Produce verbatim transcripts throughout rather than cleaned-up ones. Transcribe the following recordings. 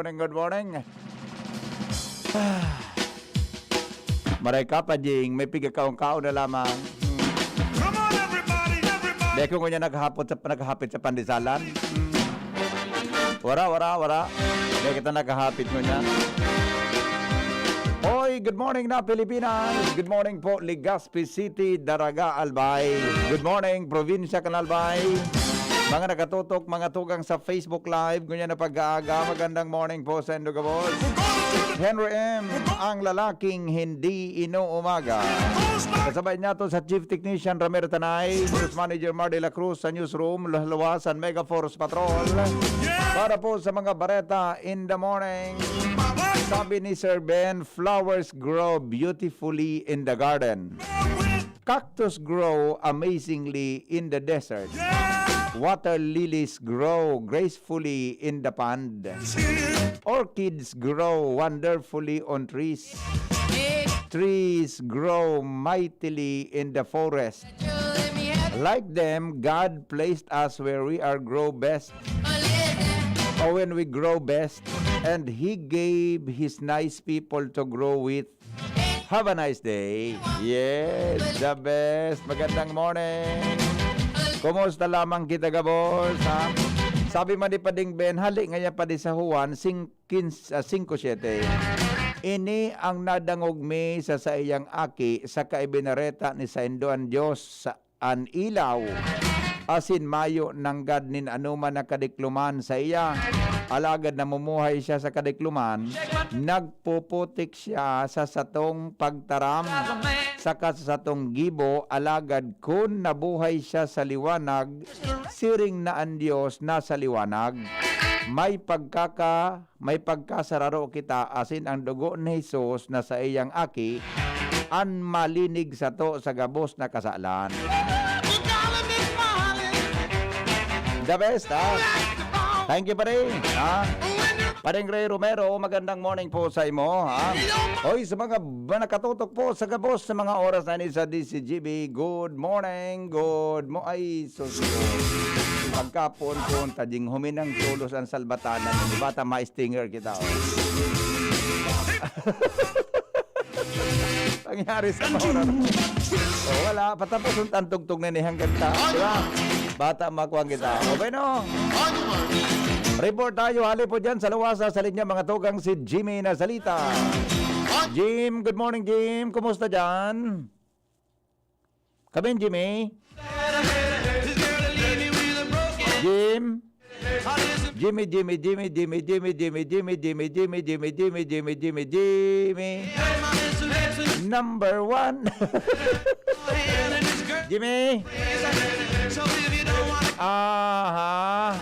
morning, good morning. Ah. Maray ka pa, Jing. May pigakaon-kaon na lamang. Hmm. Come on, everybody, everybody. Dahil ko ngunyan naghahapot sa, naghahapit sa pandesalan. Hmm. Wara, wara, wara. Dahil kita naghahapit ngunyan. Oy, good morning na Pilipinas. Good morning po, Legazpi City, Daraga, Albay. Good morning, Probinsya kan Albay. Mga nakatutok, mga tugang sa Facebook Live, ngunyan na pag-aaga, magandang morning po sa indo gabos. Henry M, ang lalaking hindi inuumaga. Kasabay niya to sa Chief Technician Ramiro Tanay, News Manager Mar de la Cruz sa Newsroom, Luhaluasan Mega Force Patrol. Para po sa mga bareta in the morning, sabi ni Sir Ben, flowers grow beautifully in the garden. Cactus grow amazingly in the desert. Water lilies grow gracefully in the pond. Orchids grow wonderfully on trees. Trees grow mightily in the forest. Like them, God placed us where we are grow best, or when we grow best, and He gave His nice people to grow with. Have a nice day. Yes, the best. Magandang morning. Kumusta lamang kita, gabos, ha? Sabi man ni Pading Ben, hali ngaya pa di sa Juan sing-, quince, ah, singko siete. Ini ang nadangog mi sa saiyang aki, saka ibinareta ni saindo an Dios sa an ilaw, asin mayo nanggad nin anoman na kadikloman saiya. Alagad namumuhay siya sa kadikloman, nagpuputik siya sa satong pagtaram, saka sa satong gibo, alagad kun nabuhay siya sa liwanag, siring na an Dios nasa liwanag. May pagkaka-, may pagkasararo kita, asin ang dugo ni Jesus na saiyang Aki, an malinig sato sa gabos na kasalan. The best, ha? Thank you, pare. Ha? Pareng Ray Romero, magandang morning po sa imo, ha? Oy, sa mga ba nakatutok po sa gabos sa mga oras na ini sa D C G B, good morning, good mo-, ay, sus ko. Pagkapon-pon, ta ding huminang tolos ang salbatanan. Di ba, ta ma-stinger kita, oh. Pangyari sa mga oras. Oh, wala. Patapos ang tantugtog na ni hanggang ta. Di ba? Bata, makuha kita. Okay, no? Report tayo. Hali po dyan sa Luwasa, sa linya, mga tugang, si Jimmy na salita. Jim, good morning, Jim. Kumusta dyan? Kamin, Jimmy? Jim? Jimmy, Jimmy, Jimmy. Number one. Jimmy? Aha.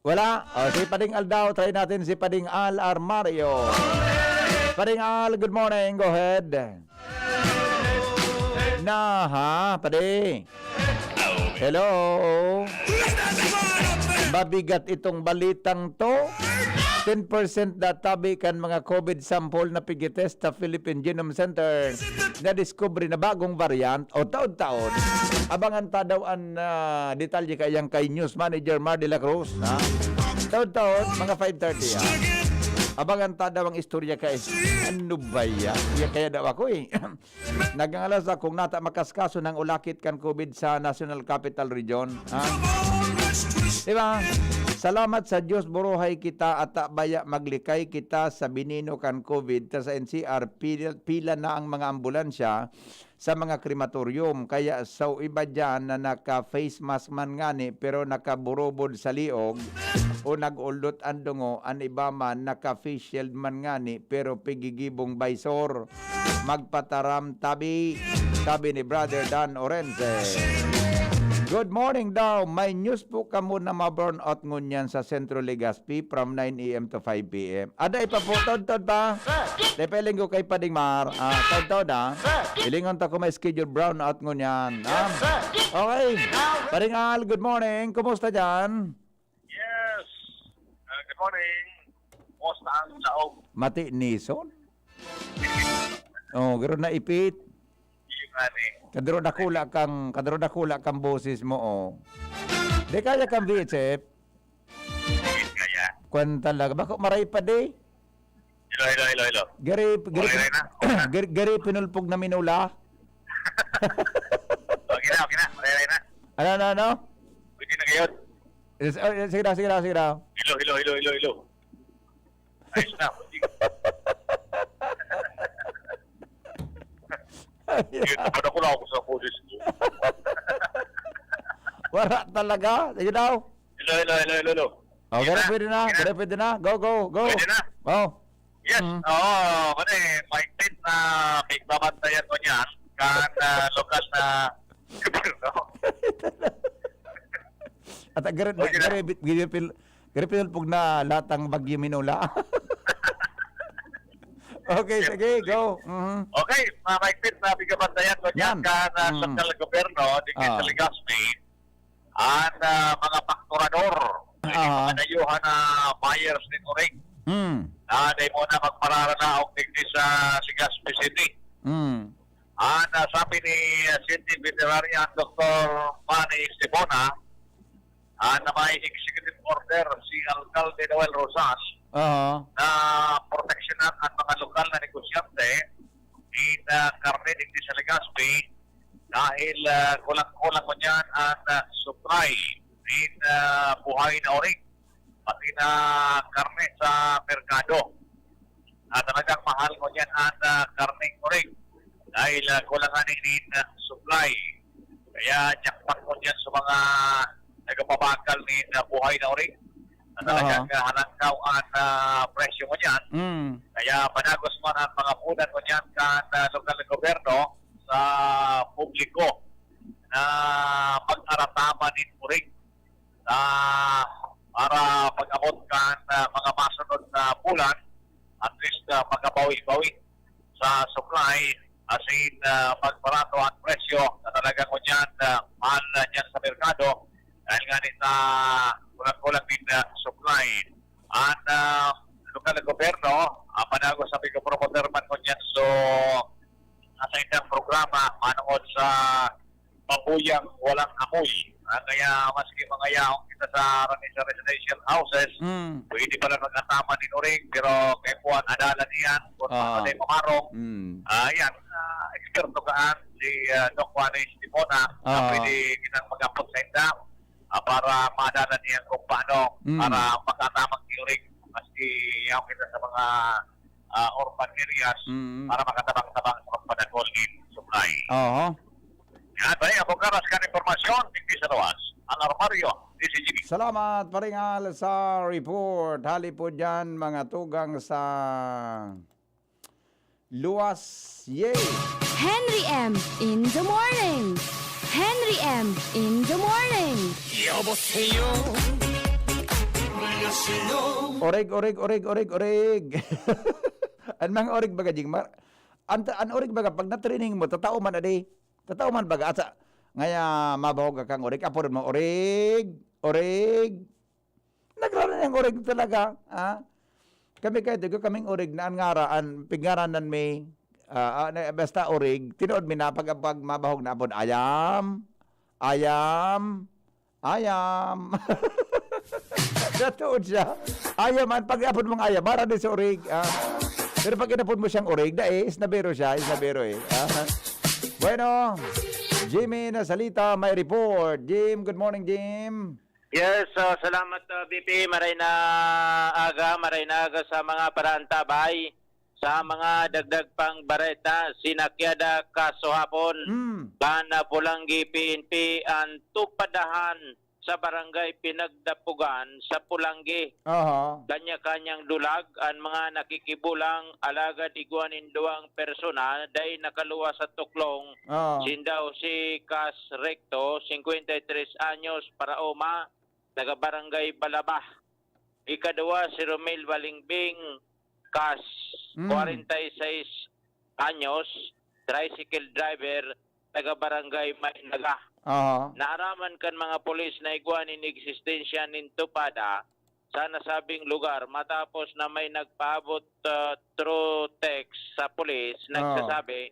Wala. O, si Pading Al daw. Try natin si Pading Al Armario. Pading Al, good morning. Go ahead. Na, ha, Padi? Hello? Mabigat itong balitang to. ten percent da tabi kan mga COVID sample na pigitest sa Philippine Genome Center, nadiskubre na bagong variant o taod-taod. Abangan ta daw an, ah, detalye kayan kay News Manager Mar de la Cruz, ha? Taod-taod, mga five thirty, ha? Abangan ta daw ang istorya kay, ano ba yan? Yan kaya daw ako, eh. Nagangalas ako kung nata makaskaso ng ulakit kan COVID sa National Capital Region. Ha? Diba? Salamat sa Diyos, buruhay kita at baya maglikay kita sa binino kan COVID. Ta sa N C R, pila, pila na ang mga ambulansya sa mga krematorium. Kaya sa iba dyan na naka-face mask man ngani pero nakaburubod sa liog o nag-uldot ang dungo, ang iba man naka-face shield man ngani pero pigigibong visor. Magpataram tabi, sabi ni Brother Dan Orense. Good morning daw. May news po kamo na ma-brownout ngunyan sa Centro Legazpi from nine a m to five p m. Ada ipaputod-tod pa. Depelinggo kay Pading Mar. Ah, tod-tod, ah. Ilingon ta ko may schedule brownout ngunyan. Ah. Okay. Paring Al, good morning. Kumusta dyan? Yes. Ah, good morning. Kumusta ang laog? Mati nison? Oh, garo na ipit. Yung ani. Kadro dakula kang, kadro dakula kang boses mo, oh. Di kaya kang V H F? Hindi kaya. Kwan talaga. Bako maray pa di. Hello, hello, hello, hello. Gari, gari, Okay na. gari, gari pinulpog na minula. Okay na, okay na. Maray na. Ano, ano, ano? Pwede na kayo. Is- oh, sige daw, sige daw, sige daw. Hello, hello, hello, hello, hello. Ayos na. Yun, padakula ako sa boses ko. Wala talaga. Sige daw. Hello, hello, hello, hello, hello. Oh, Sige gari na, pwede na, sige na. Gari pwede na. Go, go, go. Pwede na. Oh. Yes, Mm. oo. Ano eh, mahigpit na pigbabantayan ko niyan kan ah, lokal na gobyerno. At gari, Okay na. gari, gari, gari, gari pinulpog na latang bagyo minula. Okay, sige, go. Mhm. Okay, uh, mahigpit na pigbabantayan ko niyan Yan. kan ah, Mm. lokal na gobyerno, digdi sa Ah. Legazpi, ang ah, mga fakturador, Ah. mga dayuhan na buyers nin uring. Mm. Ah, dahil muna magpararalaog digdi sa Legazpi City. Mm. Ang ah, sabi ni ah, City Veterinarian Doktor Manny Estibona, ah, na may executive order si Alcalde Noel Rosas Aha. na proteksyonan ang mga lokal na negosyante in ah, karne digdi sa Legazpi dahil ah, kulang-kulang man yan ang ah, supply in ah, buhay na uring pati na karne sa merkado. Ah, talagang mahal ngunyan ang ah, karneng uring dahil ah, kulang ngani nin ah, supply. Kaya jackpot ngunyan sa mga nagpapabakal nin ah, buhay na uring. Na talagang Aha. ah, halangkaw ang ah, presyo ngunyan. Mm. Kaya padagos man ang mga punan ngunyan kan ah, lokal na gobyerno sa publiko na pag-arataman nin uring sa para pag-abot kan ah, mga masunod na bulan, at least ah, magabawi-bawi sa supply asin ah, magbarato ang presyo na talagang ngunyan ah, mahal na niyan sa merkado dahil nga ni sa kulang-kulang din ah, supply. Ang ah, lokal na gobyerno, ah, padagos sa pigpromoter man ngunyan so nasa itang programa manungod sa pabuyang walang amoy. Ah, kaya maski mga yaong kita sa, sa residential houses, Mm. pwede pala mag-ataman ni uring, pero kaya kuwan, adalan niyan, kung Ah. ano na yung mamarong. Mm. Ah, yan, ah, eksperto kaan si ah, Doc Juanes Timona, na Ah. pwede kitang mag-apot sa inda ah, para maadalan niyan kung paano Mm. para makatamang ni uring maski yaong kita sa mga ah, urban areas Mm. para makatabang-tabang sa pagpadagol in supply. Oho. Yan, bay, ako karas kan impormasyon, digdi sa luwas. Ang armaryo, D C G B. Salamat, paringal sa report. Hali po dyan, mga tugang sa luwas. Yay! Henry M in the morning. Henry M in the morning. 여보세요. 안녕하세요. Oreg, oreg, oreg, oreg, oreg. An mga oreg baga, Jingmar? An, an oreg baga, pag na-training mo, tatao man adi. Tatao man baga, asa, ngaya mabahog ka kang oreg, apod mo, oreg, oreg. Nagrara niyang oreg talaga, ha? Kami kay tigo kaming orig na an ngara-, an pigngaranan mi, ah, ah, na, basta orig, tinuod mi na pag, pag mabahog na apod, "Ayam, ayam, ayam." Sa tuod siya. Ayam, an pag-apod mong ayam, mara din sa orig, ah. Pero pag inapod mo siyang orig, dai, isnabero siya, isnabero eh. Ah. Bueno, Jimmy na salita, may report. Jim, good morning, Jim. Yes, ah, salamat, ah, B P. Maray na aga, maray na aga sa mga paraantabay. Sa mga dagdag pang bareta, sinakyada kaso hapon, Mm. kan, ah, Polangui P N P ang tupadahan sa barangay Pinagdapugan sa Polangui. Aha. Kanya-kanyang dulag ang mga nakikibulang, alagad igwa nin duwang persona dai nakaluwas sa tuklong. Oo. Sinda si Cas Recto, singkwenta y tres anyos, paraoma, taga Barangay Balaba. Ikaduwa, si Romel Balingbing Cas, Mm. kwarenta y seis anyos, tricycle driver, taga Barangay Maynaga. Aha. Naaraman kan mga pulis na igwa nin eksistensya nin tupada sa nasabing lugar matapos na may nagpaabot, ah, through text sa pulis, Oo. nagsasabi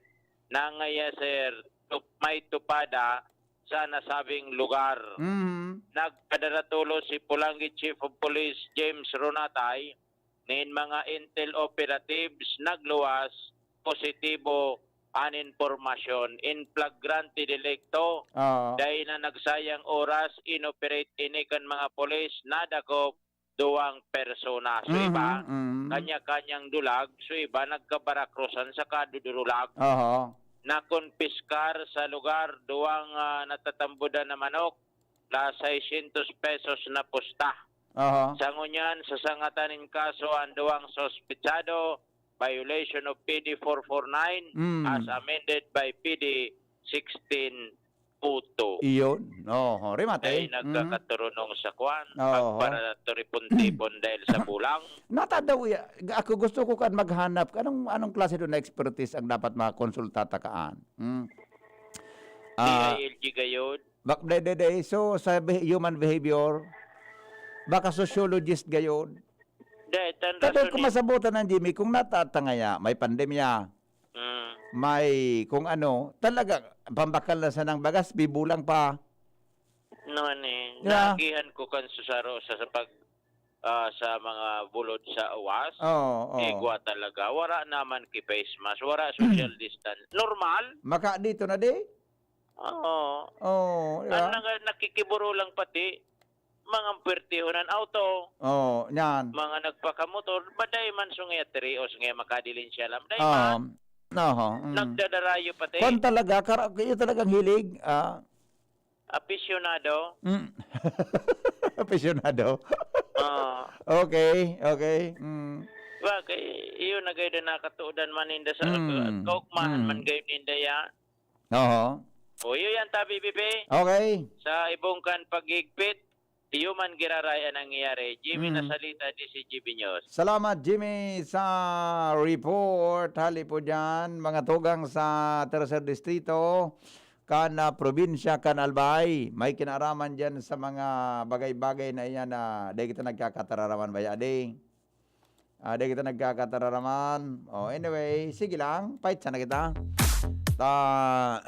na ngaya, sir, tup-, may tupada sa nasabing lugar. Mhm. Nagpadaratulo si Polangui Chief of Police James Runatay nin mga intel operatives nagluwas positibo an impormasyon in flagrante delicto. Oo. Dai na nagsayang oras, inoperate ini kan mga pulis, nadakop duwang persona. So, Mhm, iba, mhm. kanya-kanyang dulag. So, iba, nagkabarakrosan sa kadudurulag. Aha. Nakonpiskar sa lugar duwang, ah, natatambodan na manok, plus seiscientos pesos na pusta. Aha. Sa ngunyan, sasangatan nin kaso ang duwang suspetsado, violation of P D four four nine Mm. as amended by P D sixteen oh two. Iyon. Oho, remate. Ay, Mm. nagkakaturunong sa kwan, Oho. pagparaturipon-tipon dahil sa bulang. Natadaw ya, ako gusto ko kan maghanap, anong, anong klase doon na expertise ang dapat makakonsulta ta kaan? Hmm. Ah, D I L G gayod. Bak-, de, de, de. So, sa beh-, human behavior, baka sociologist gayod. Dahil tan Kadto rason kung ni- masabutan ng Jimmy, kung natatangaya, may pandemya, Mm. may kung ano, talaga, pambakal na sanang bagas, bibulang pa. No, ni, Yeah. naagihan ko kan susaro sa, sa pag, ah, sa mga bulod sa uwas. Oo, oo. Igwa talaga. Wala naman ki face mask, wala social distance. Normal. Maka dito na di? Oo. Oo, Ang yeah. nanga-, nakikiburo lang pati, mga pwertehonan auto, Oo, yan. mga nagpakamotor, baday man so nga trios nga makadilin siya alam. Dahil Oo. man, Oho, mm. nagdadarayo pati. Kwan talaga, kara-, kayo talagang hilig, ah. Aficionado. Mm. Aficionado. Oo. Okay, okay. Mm. Bagay, iyon na gayon na nakatuodan man ninda sa Mm. kaugmahan Mm. man gayon ninda ya. Oho. O, iyo yan, tabi, Bibi. Okay. Sa ibong kan paghigpit, iyo man giraray ang nangyayari. Jimmy Mm. Nasalita, D C G B News. Salamat, Jimmy, sa report. Hali po dyan, mga tugang sa Tercer Distrito, kan, ah, probinsya kan Albay. May kinaaraman dyan sa mga bagay-bagay na iyan na dahil kita nagkakatararaman ba, yadi? Ah, di kita nagkakatararaman. Oh, anyway, sige lang. Pait sana kita. Ta-,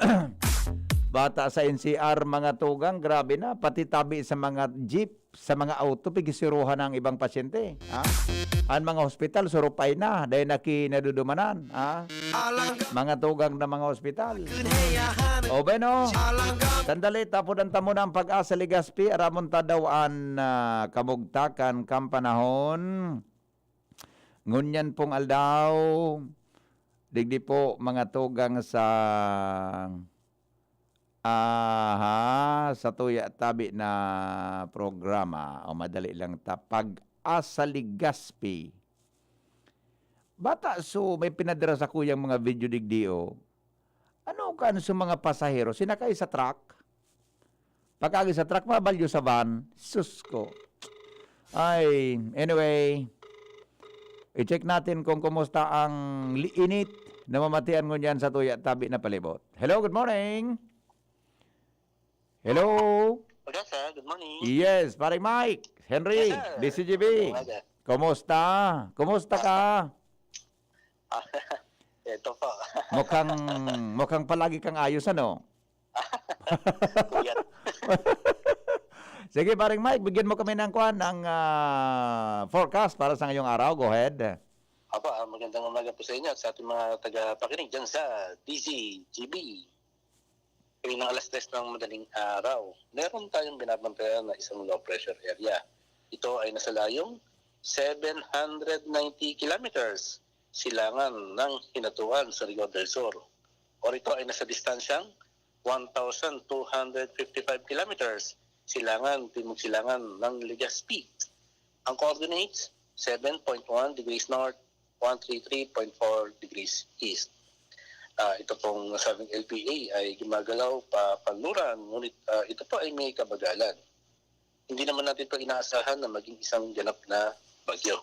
bata sa N C R, mga tugang, grabe na. Pati tabi sa mga jeep, sa mga auto, pigisiruhan na ang ibang pasyente. Ha? Ang mga hospital, surupay na. Dahil na kinadudumanan. Ha? Mga tugang na mga hospital. O, bueno. Sandali, tapod ang tamo ng Pag-asa Legazpi. Aramon ta daw an, ah, kamugtakan kan panahon. Ngunyan pong aldaw, digdi po mga tugang sa, aha, sa tuya tabi na programa, o madali lang ta, Pag-asa Legazpi. Bata, so may pinadara sa kuyang mga video digdi, oh. Ano kan sa mga pasahero? Sinakay sa truck? Pag-agi sa truck, mabalyo sa van. Sus ko. Ay, anyway. I-check natin kung kumusta ang liinit na mamatian ngunyan sa tuya tabi na palibot. Hello, good morning. Hello. Hello, sir. Good morning. Yes, Pare Mike. Henry, Yes, sir. D C G B. Umaga. Kumusta? Kumusta ka? Eto po. Mukhang, mukhang palagi kang ayos, ano? Puyat. Sige, Paring Mike, bigyan mo kami ng kwan, ng, ah, forecast para sa ngayong araw. Go ahead. Apo, ah, magandang umaga po sa inyo at sa ating mga tagapakinig dyan sa D Z G B. Kaninang alas tres ng madaling araw, meron tayong binabantayan na isang low pressure area. Ito ay nasa layong seven hundred ninety kilometers silangan ng Hinatuan sa Rigao del Sur. O ito ay nasa distansyang one thousand two hundred fifty-five kilometers silangan, timog-silangan ng Legazpi. Ang coordinates, seven point one degrees north, one three three point four degrees east. Ah, ito pong nasabing L P A ay gumagalaw pa kanluran, ngunit, ah, ito po ay may kabagalan. Hindi naman natin ito inaasahan na maging isang ganap na bagyo.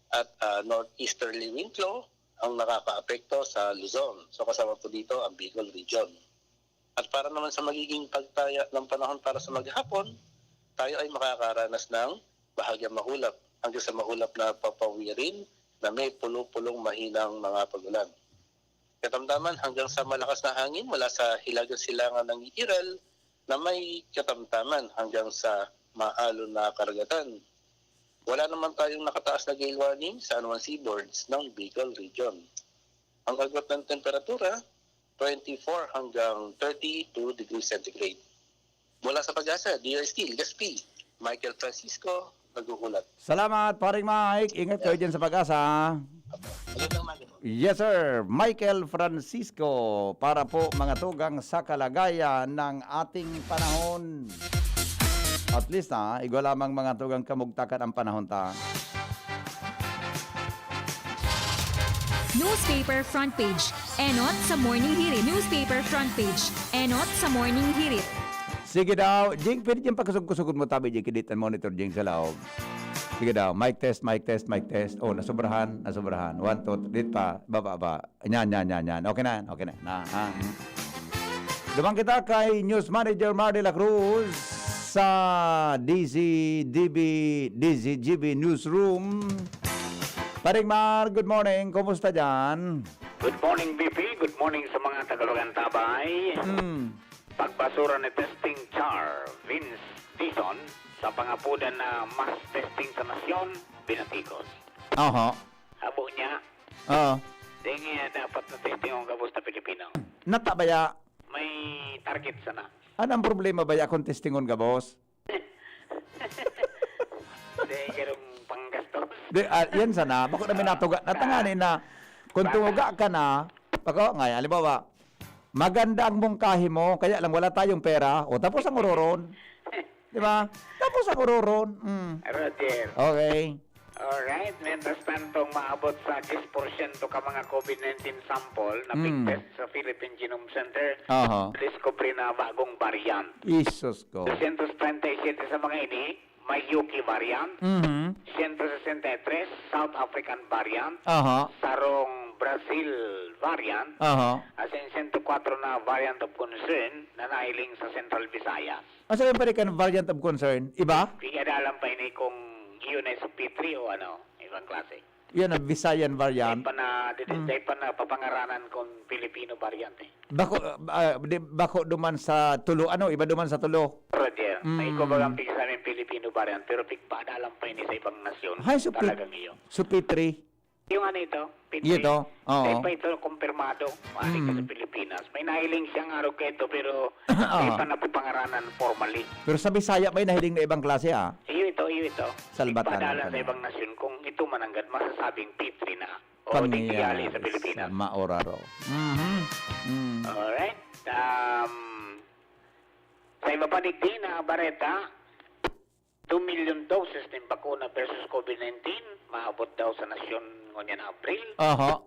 At, ah, northeasterly wind flow ang nakakaapekto sa Luzon. So, kasama po dito ang Bicol region. At para naman sa magiging pagtaya ng panahon para sa maghapon, tayo ay makakaranas ng bahagyang maulap hanggang sa maulap na papawirin na may pulo-pulong mahinang mga pag-ulan. Katamtaman hanggang sa malakas na hangin mula sa hilagang silangan ng Igiral na may katamtaman hanggang sa maalon na karagatan. Wala naman tayong nakataas na gale warning sa anumang seaboards ng Bicol Region. Ang agwat ng temperatura, twenty-four hanggang thirty-two degrees centigrade. Mula sa Pag-asa, D O S T, Legazpi, Michael Francisco, nag-uulat. Salamat, Paring Mike. Ingat kayo dyan sa Pag-asa. Magandang umaga po. Yes, sir. Michael Francisco, para po mga tugang sa kalagayan ng ating panahon. At least, ha, igwa lamang mga tugang kamugtakan ang panahon ta. Newspaper front page. Enot sa Morning Hirit. Newspaper front page. Enot sa Morning Hirit. Sige daw, Jing, pwede dyan pakusog-kusogon mo tabi, Jing, kidit ang monitor, Jing, sa laog. Sige daw, mic test, mic test, mic test. Oh, nasobrahan, nasobrahan. One, two, three, dit pa, baba, ba. Yan, yan, yan, yan. Okay na, okay na. Na, ha? Duman kita kay News Manager Mar de la Cruz sa D Z D B, D Z G B Newsroom. Paring Mar, good morning. Kumusta dyan? Good morning, B P. Good morning sa mga Tagalogan Tabay. Hmm. Pagbasura ni Testing Char, Vince Dizon, sa pangapodan na mass testing sa nasyon, binatikos. Oho. Abo niya. Oo. Di nga dapat na testing ang gabos na Pilipino. Nata baya? May target sana. Ano ang problema baya kung testingon gabos? Di, karong panggastos. Di, ah, yan sana. Bako na may natuga. Natangani na. Kung Baka. Tumuga ka na, bako, ngay, halimbawa, maganda ang mungkahi mo, kaya lang wala tayong pera. O, tapos ang uroron. Di ba? Tapos ang uroron. Mm. Roger. Okay. Alright. Mientras tanto, maabot sa diyes porsyento ka mga COVID nineteen sample na Mm. pig-test sa Philippine Genome Center, Aha. discovery na bagong variant. Isus ko. Dosyentos treinta y siete sa mga ini, may U K variant. Mhm. Siyento sesenta y tres, South African variant. Aha. Sarong Brazil variant. Aha. Asin siyento kwatro na variant of concern na nahiling sa Central Visayas. Asa yung pwede kan variant of concern? Iba? Di ka alam pa ini kung iyon ay sa P three o ano, ibang klase. Yan ang Visayan variant. Di pa na, di, di, Mm. di pa na papangaranan kung Filipino variant eh. Bako, ah, di, bako duman sa tulo. Ano, iba duman sa tulo? Roger, may Mm. iba bagang pigsabi Filipino variant, pero pigpadalan pa ini sa ibang nasyon. Hay, so P-, Talagang iyo. so P three? Yung ano ito? P three. Ito? Oo. Di pa ito kumpirmado. Maaring Mm. sa Pilipinas. May nahiling siyang araw ka ito, pero di Oo. pa napapangaranan formally. Pero sa Bisaya, may nahiling na ibang klase, ah. Iyo ito, iyo ito. Salbatan Pigpadalan ang sa kanya. ibang nasyon kung ito mananggad masasabing P three na. O, di Pangyayari kiyali sa Pilipinas. sa maoraro. Mhm. Mm. Alright. Um, sa iba pa digdi na bareta, two million doses nin bakuna versus COVID nineteen maabot daw sa nasyon ngunyan na Abril, Aha.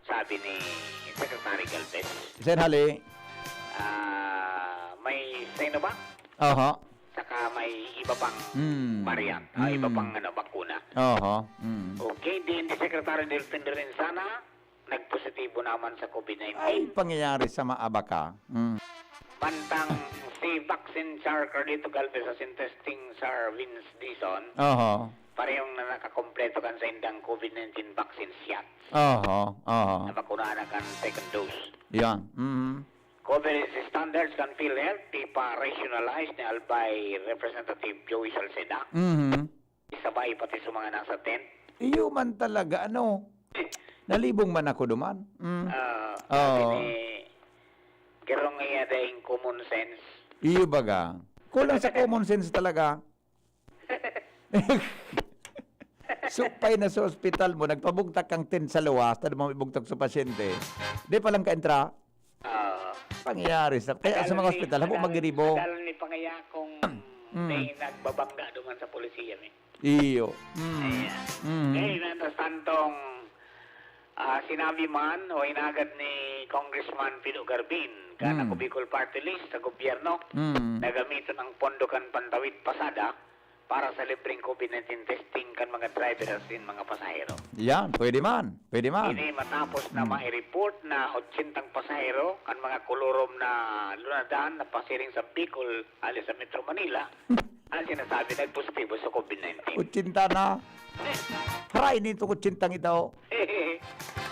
sabi ni Secretary Galvez. Sen Hali. Ah, may Sinovac, Aha. saka may iba pang Mm. variant, ah, iba Mm. pang, ano, bakuna. Aha. Mm. Okay, D N D Secretary Delfin Lorenzana, nagpositibo naman sa COVID nineteen. Ay, pangyayari sa maabaka. Mm. Mantang si Vaccine Sir Carlito Galvez asin Testing Sir Vince Dizon, Aha. Parehong na nakakompleto kan saindang COVID nineteen vaccine shot. Oho, oho. Nabakunahan na kan second dose. Yan. Mhm. Coverage standards kan PhilHealth, di pa rationalize ni Albay Representative Joey Salceda. Mhm. Isabay pati sa mga nasa tent. Iyo man talaga, ano? Nalibong man ako duman. Mm. Ah, Oo. sabi ni Gerong iya daing common sense. Iyo baga. Kulang sa common sense talaga. Supay na sa ospital mo, nagpabugtak kang tent sa luwas, tadi mo ibugtak sa pasyente. Di pa lang ka-entra? Ah, Pangyayari sa, kaya sa mga ospital, habo magiribo. Kadal ni pangaya kung Mm. may nagbabangga duman sa polisiya, eh. Iyo. Mm. Ayan. Mm. Eh, mientras tantong ah, sinabi man o inagad ni Congressman Pido Garbin, kan Mm. ako Bicol Party List sa gobyerno, Mm. na gamiton ang pondo kan Pantawid Pasada para sa libreng COVID nineteen testing kan mga driver asin mga pasahero. Yan, pwede man. Pwede man. Ini matapos na Mm. mai-report na ochentang pasahero kan mga kolorom na lunadan na pasiring sa Bicol, hali sa Metro Manila, ang sinasabi nagpositibo sa COVID nineteen. Ochenta na. Haray nito ochentang ito.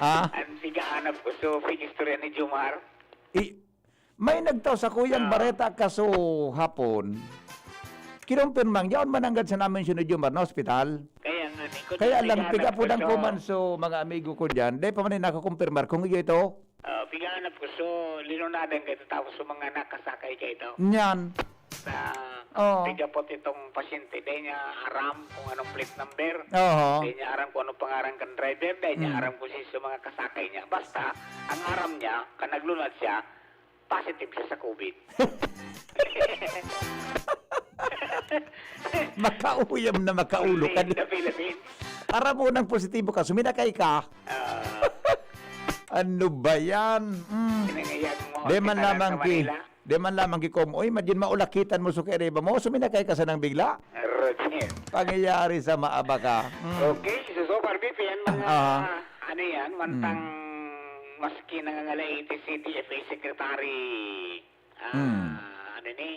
Ha? Ang sigaanap ko, so, istorya ni Jomar. I, may nagtao sa kuyang Ah. bareta kaso hapon. Kinumpirmang, yaon mananggad sa namin si Jomar na ospital. Kaya nga, ni, Kaya lang, sigaanap piga ko, po ng so, kuman so mga amigo ko dyan. Dahil pa man nakakumpirmar kung iyo ito. ah, pigaanap ko, so, linunadan kayo tapos sa mga nakasakay kayo ito. Nyan. Na Oo. piga po itong pasyente, dahil niya aram kung anong plate number. Oho. Dahil niya aram kung anong pangaran kan driver, dahil niya Mm. aram kung sino sa mga kasakay niya. Basta, ang aram niya, kan naglunad siya, positive siya sa COVID. Makauyam na makaulo ka. Only in the Philippines. Aram mo nang positibo ka, suminakay ka. Ah, Ano ba yan? Mm. pinangayag mo. Di man Kita lamang sa ki, Manila. di man lamang ki Kom, uy, imagine maulakitan mo sa kairiba mo, suminakay ka sa nang bigla. Roger. Pangyayari sa maaba ka. Mm. Okay, so, so far, B P N, mga, Ah. ano yan, mantang maski nangangalaiti si D F A Secretary, ah, Mm. ano ni,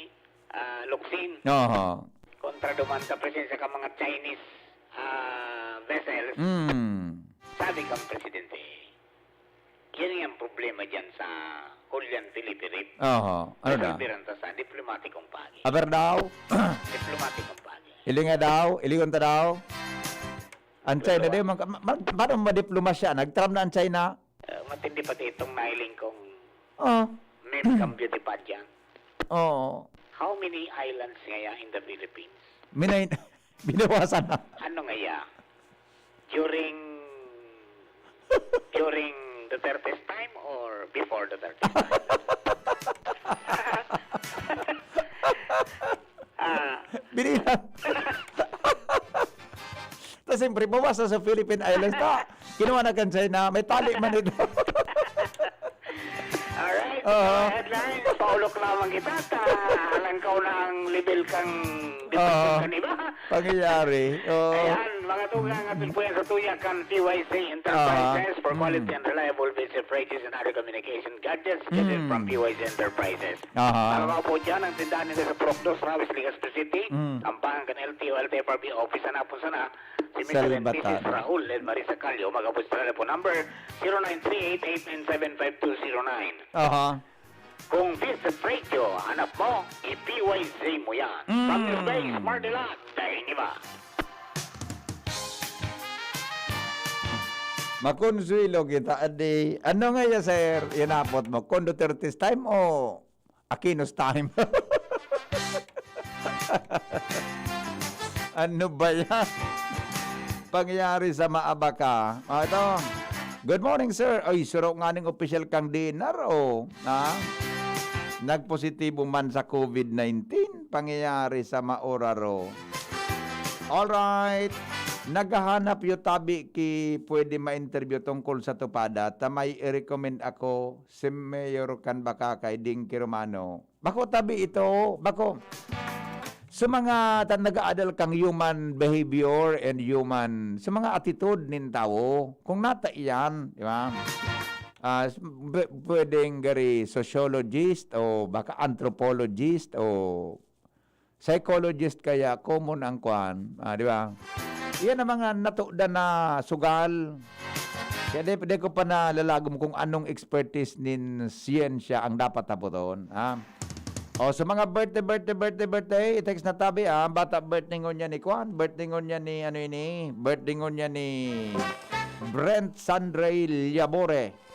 ah, Locsin, Oho. kontra duman sa presensya ka mga Chinese ah, vessels, Mm. sabi kang presidente, yan ang problema dyan sa Julian Felipe Reef. Oho. Ano na? Resolveran ta sa diplomatikong pagi. Aber daw? Diplomatikong pagi. Ilinga daw? Ilingon ta daw? Ang China Dalawa. daw, mag, ma, ma, paano madiplomasya? Nagtram na ang China? Ah, matindi pati itong nailing kong Oh. meme kang beauty pageant. Oo. How many islands ngaya in the Philippines? Minay, binawasan na. Ano ngaya? During during Duterte's time or before Duterte's time? Ah, Binilang. Tapos siyempre, bawas na sa Philippine Islands. Ta, kinuha na kan China. May tali man ito. Alright, Oo. mga headlines, paulok lamang kita at ah, alangkaw na ang level kang Oo. depresyon kan iba. Pangyayari. Oo. Ayan, mga tugang, atin po yan sa tuya kan P Y C Enterprises Ah, for mm. quality and reliable basic fridges and other communication gadgets gathered Mm. from P Y C Enterprises. Aha. Mga po dyan, ang tindahan nila sa Purok Dos, Rawis, Legazpi City, Mm. ang pangan kan L T O, L T F R B office, hanapon sana si Mister and Salbatan. Missus Raul and Marisa Calio. Magabuti sa telephone number zero nine three eight eight nine seven five two zero nine. Aha. Kung Vincent Radio, hanap mo, i-P Y Z mo yan. Mm. From your base, Mardilag, dahil iba. Makonsuelo kita, adi. Ano nga ya, sir? Inapot mo, kung Duterte's time o Aquino's time? Ano ba yan? Pangyayari sa maaba ka. Ah, ito. Good morning, sir. Ay, suro nga ning opisyal kang D N R, oh. Ha? Nagpositibo man sa COVID nineteen. Pangyayari sa maoraro. Alright. Naghahanap yo tabi ki pwede ma-interview tungkol sa tupada. Ta may i-recommend ako si Mayor kan Bacacay, Dinky Romano. Bako tabi ito, bako. Sa mga ta-, nag-aadal kang human behavior and human, sa mga attitude nin tawo, kung nata iyan, di ba? Ah, s-, b-, pwedeng gari sociologist o baka anthropologist o psychologist kaya common ang kwan, ah, di ba? Yan ang mga natuda na sugal. Kaya di, di ko pa nalalagom kung anong expertise nin siyensya ang dapat hapoton, ha? O, sa mga birthday, birthday, birthday, birthday, i-text na tabi, ah. Bata, birthday ngunyan ni Kwan, birthday ngunyan ni, ano ini, birthday ngunyan ni Brent Sandre Liabore.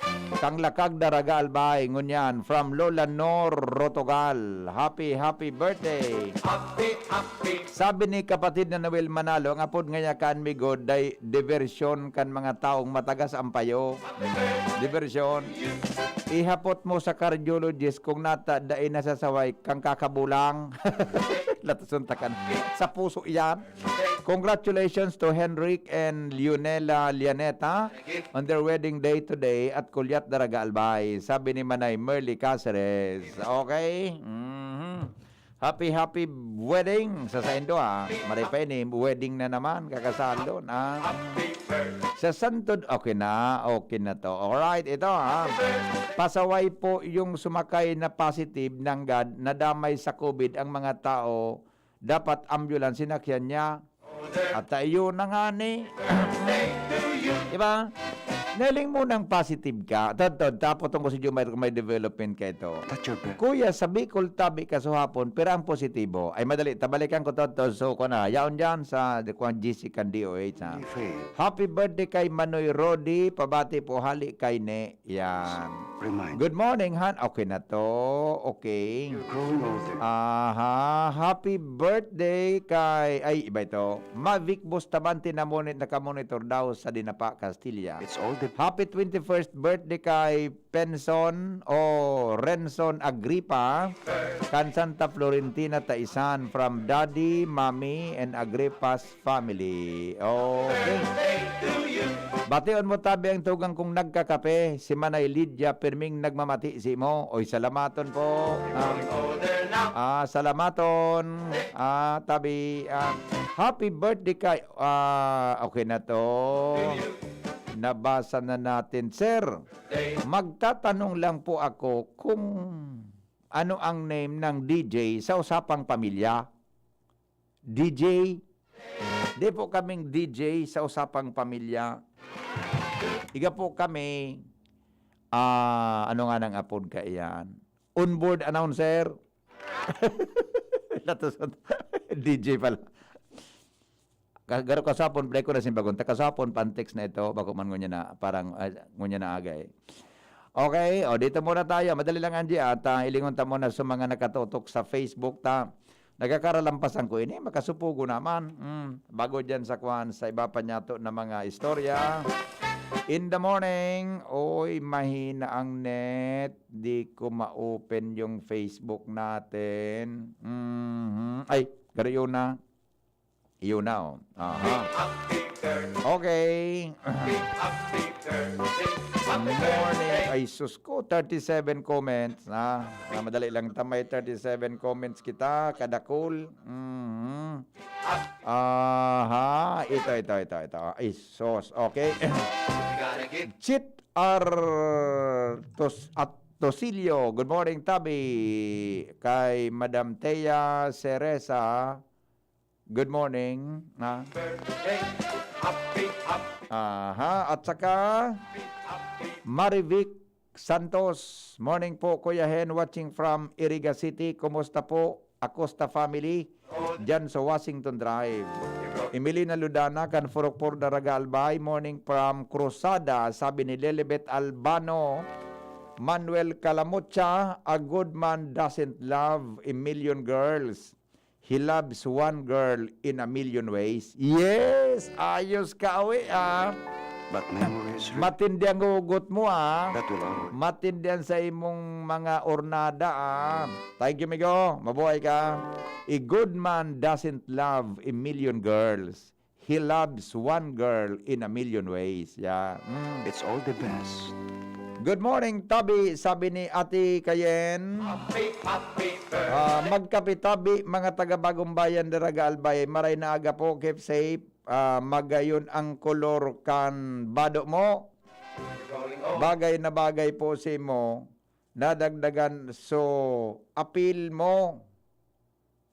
Kang Lakag Daraga Albay, ngunyan, from Lola Nor Rotogal. Happy, happy birthday! Happy, happy. Sabi ni kapatid na Noel Manalo, ang apod ngaya kan mi gud, day, diversyon kan mga taong matagas ang payo. Diversyon. Ihapot mo sa cardiologist kung nata dai nasasaway kang kakabulang. Latason ta ka na. Sa puso yan. Congratulations to Henrik and Leonela Lianeta on their wedding day today at Kulyat Daraga Albay, sabi ni Manay Merly Caceres. Okay? Mhm. Happy, happy wedding sa saindo, ha. Maray pa ini, wedding na naman, kakasalon, ha. Sa Santo, okay na, okay na to. Alright, ito, ha. Pasaway po yung sumakay na positive nanggad, nadamay sa covid ang mga tao, dapat ambulance sinakyan niya. At, ah, yun na nga ni. Diba? Nailing mo nang positive ka. Tod, tod, tapos tungkol si Jumay, may development ka ito. Touch your breath. Kuya, sa Bicol tabi kasuhapon, pero ang positibo. Ay, madali, tabalikan ko to, to. So, ko na, yaon dyan sa, kuwan, G C kan D O H, ha. Be fair. Happy birthday kay Manoy Rodi. Pabati po, hali kay Ne. Yan. Remind. Good morning, Han. Okay na to. Okay. You're growing older. Aha. Happy birthday kay, ay, iba ito. Mavic Bustamante na moni-, nakamonitor daw sa Dinapa, Castilla. It's all the Happy twenty-first birthday kay Penson o Renson Agripa, kan Santa Florentina, Taisan, from Daddy, Mommy, and Agripa's family. Okay. Bation mo tabi ang tugang kong nagkakape, si Manay Lydia Pirming nagmamati simo. Oy, salamaton po. Ah, ah, salamaton. Ah, tabi, ah, happy birthday kay, ah, okay na to. Nabasa na natin, sir. Magtatanong lang po ako kung ano ang name ng D J sa usapang pamilya. D J? Di po kaming D J sa usapang pamilya. Iga po kami, ah, ano nga nang apod kaiyan? Onboard announcer? Latos, D J pala. Ka-, garo kasapon, play ko na simbagon. Ta kasapon, pantext na ito, bako man ngunyan na, parang, ah, ngunyan na aga eh. Okay, o, dito muna tayo. Madali lang, Angie, at, ah, ilingon ta muna sa mga nakatutok sa Facebook ta. Nagkakaralampasan ko ini, makasupugo naman. Mm, bago dyan sa kwan, sa iba pa niyato na mga istorya. In the morning, oy, mahina ang net. Di ko ma-open yung Facebook natin. Mhm. Ay, garo yun na. Yun na, oh. Aha. Okay. Morning. Ay, sus ko, thirty-seven comments, ha? Ah, madali lang ta, may thirty-seven comments kita, kadakol. Mhm. Aha, ito, ito, ito, ito. Ay, sus. Okay. Chit Artos-, Atosilio. Good morning, Tabi. Kay Madam Thea Cereza. Good morning, ha? Birthday, happy, happy. Aha, at saka happy, happy. Marivic Santos. Morning po, Kuya Hen, watching from Iriga City. Kumusta po, Acosta family, diyan sa Washington Drive? Emelina Ludana, kan Furok Pur Daraga Albay. Morning from Cruzada, sabi ni Lilibet Albano. Manuel Calamucha, "A good man doesn't love a million girls. He loves one girl in a million ways." Yes! Ayos ka, awi, ah. But memories re- Matindi ang hugot mo, ah. That will always Matindi ang sa imong mga ornada, ah. Thank you, migo. Mabuhay ka. A good man doesn't love a million girls. He loves one girl in a million ways. Yeah. Mm. It's all the best. Good morning, Tabi. Sabi ni Ate Kayen, Happy, happy birthday. Ah, magkape tabi, mga taga Bagong Bayan, Daraga Albay. Maray na aga po, keep safe. Ah, magayon ang kolor kan bado mo. Rolling on. Bagay na bagay po si mo. Nadagdagan, so, apil mo.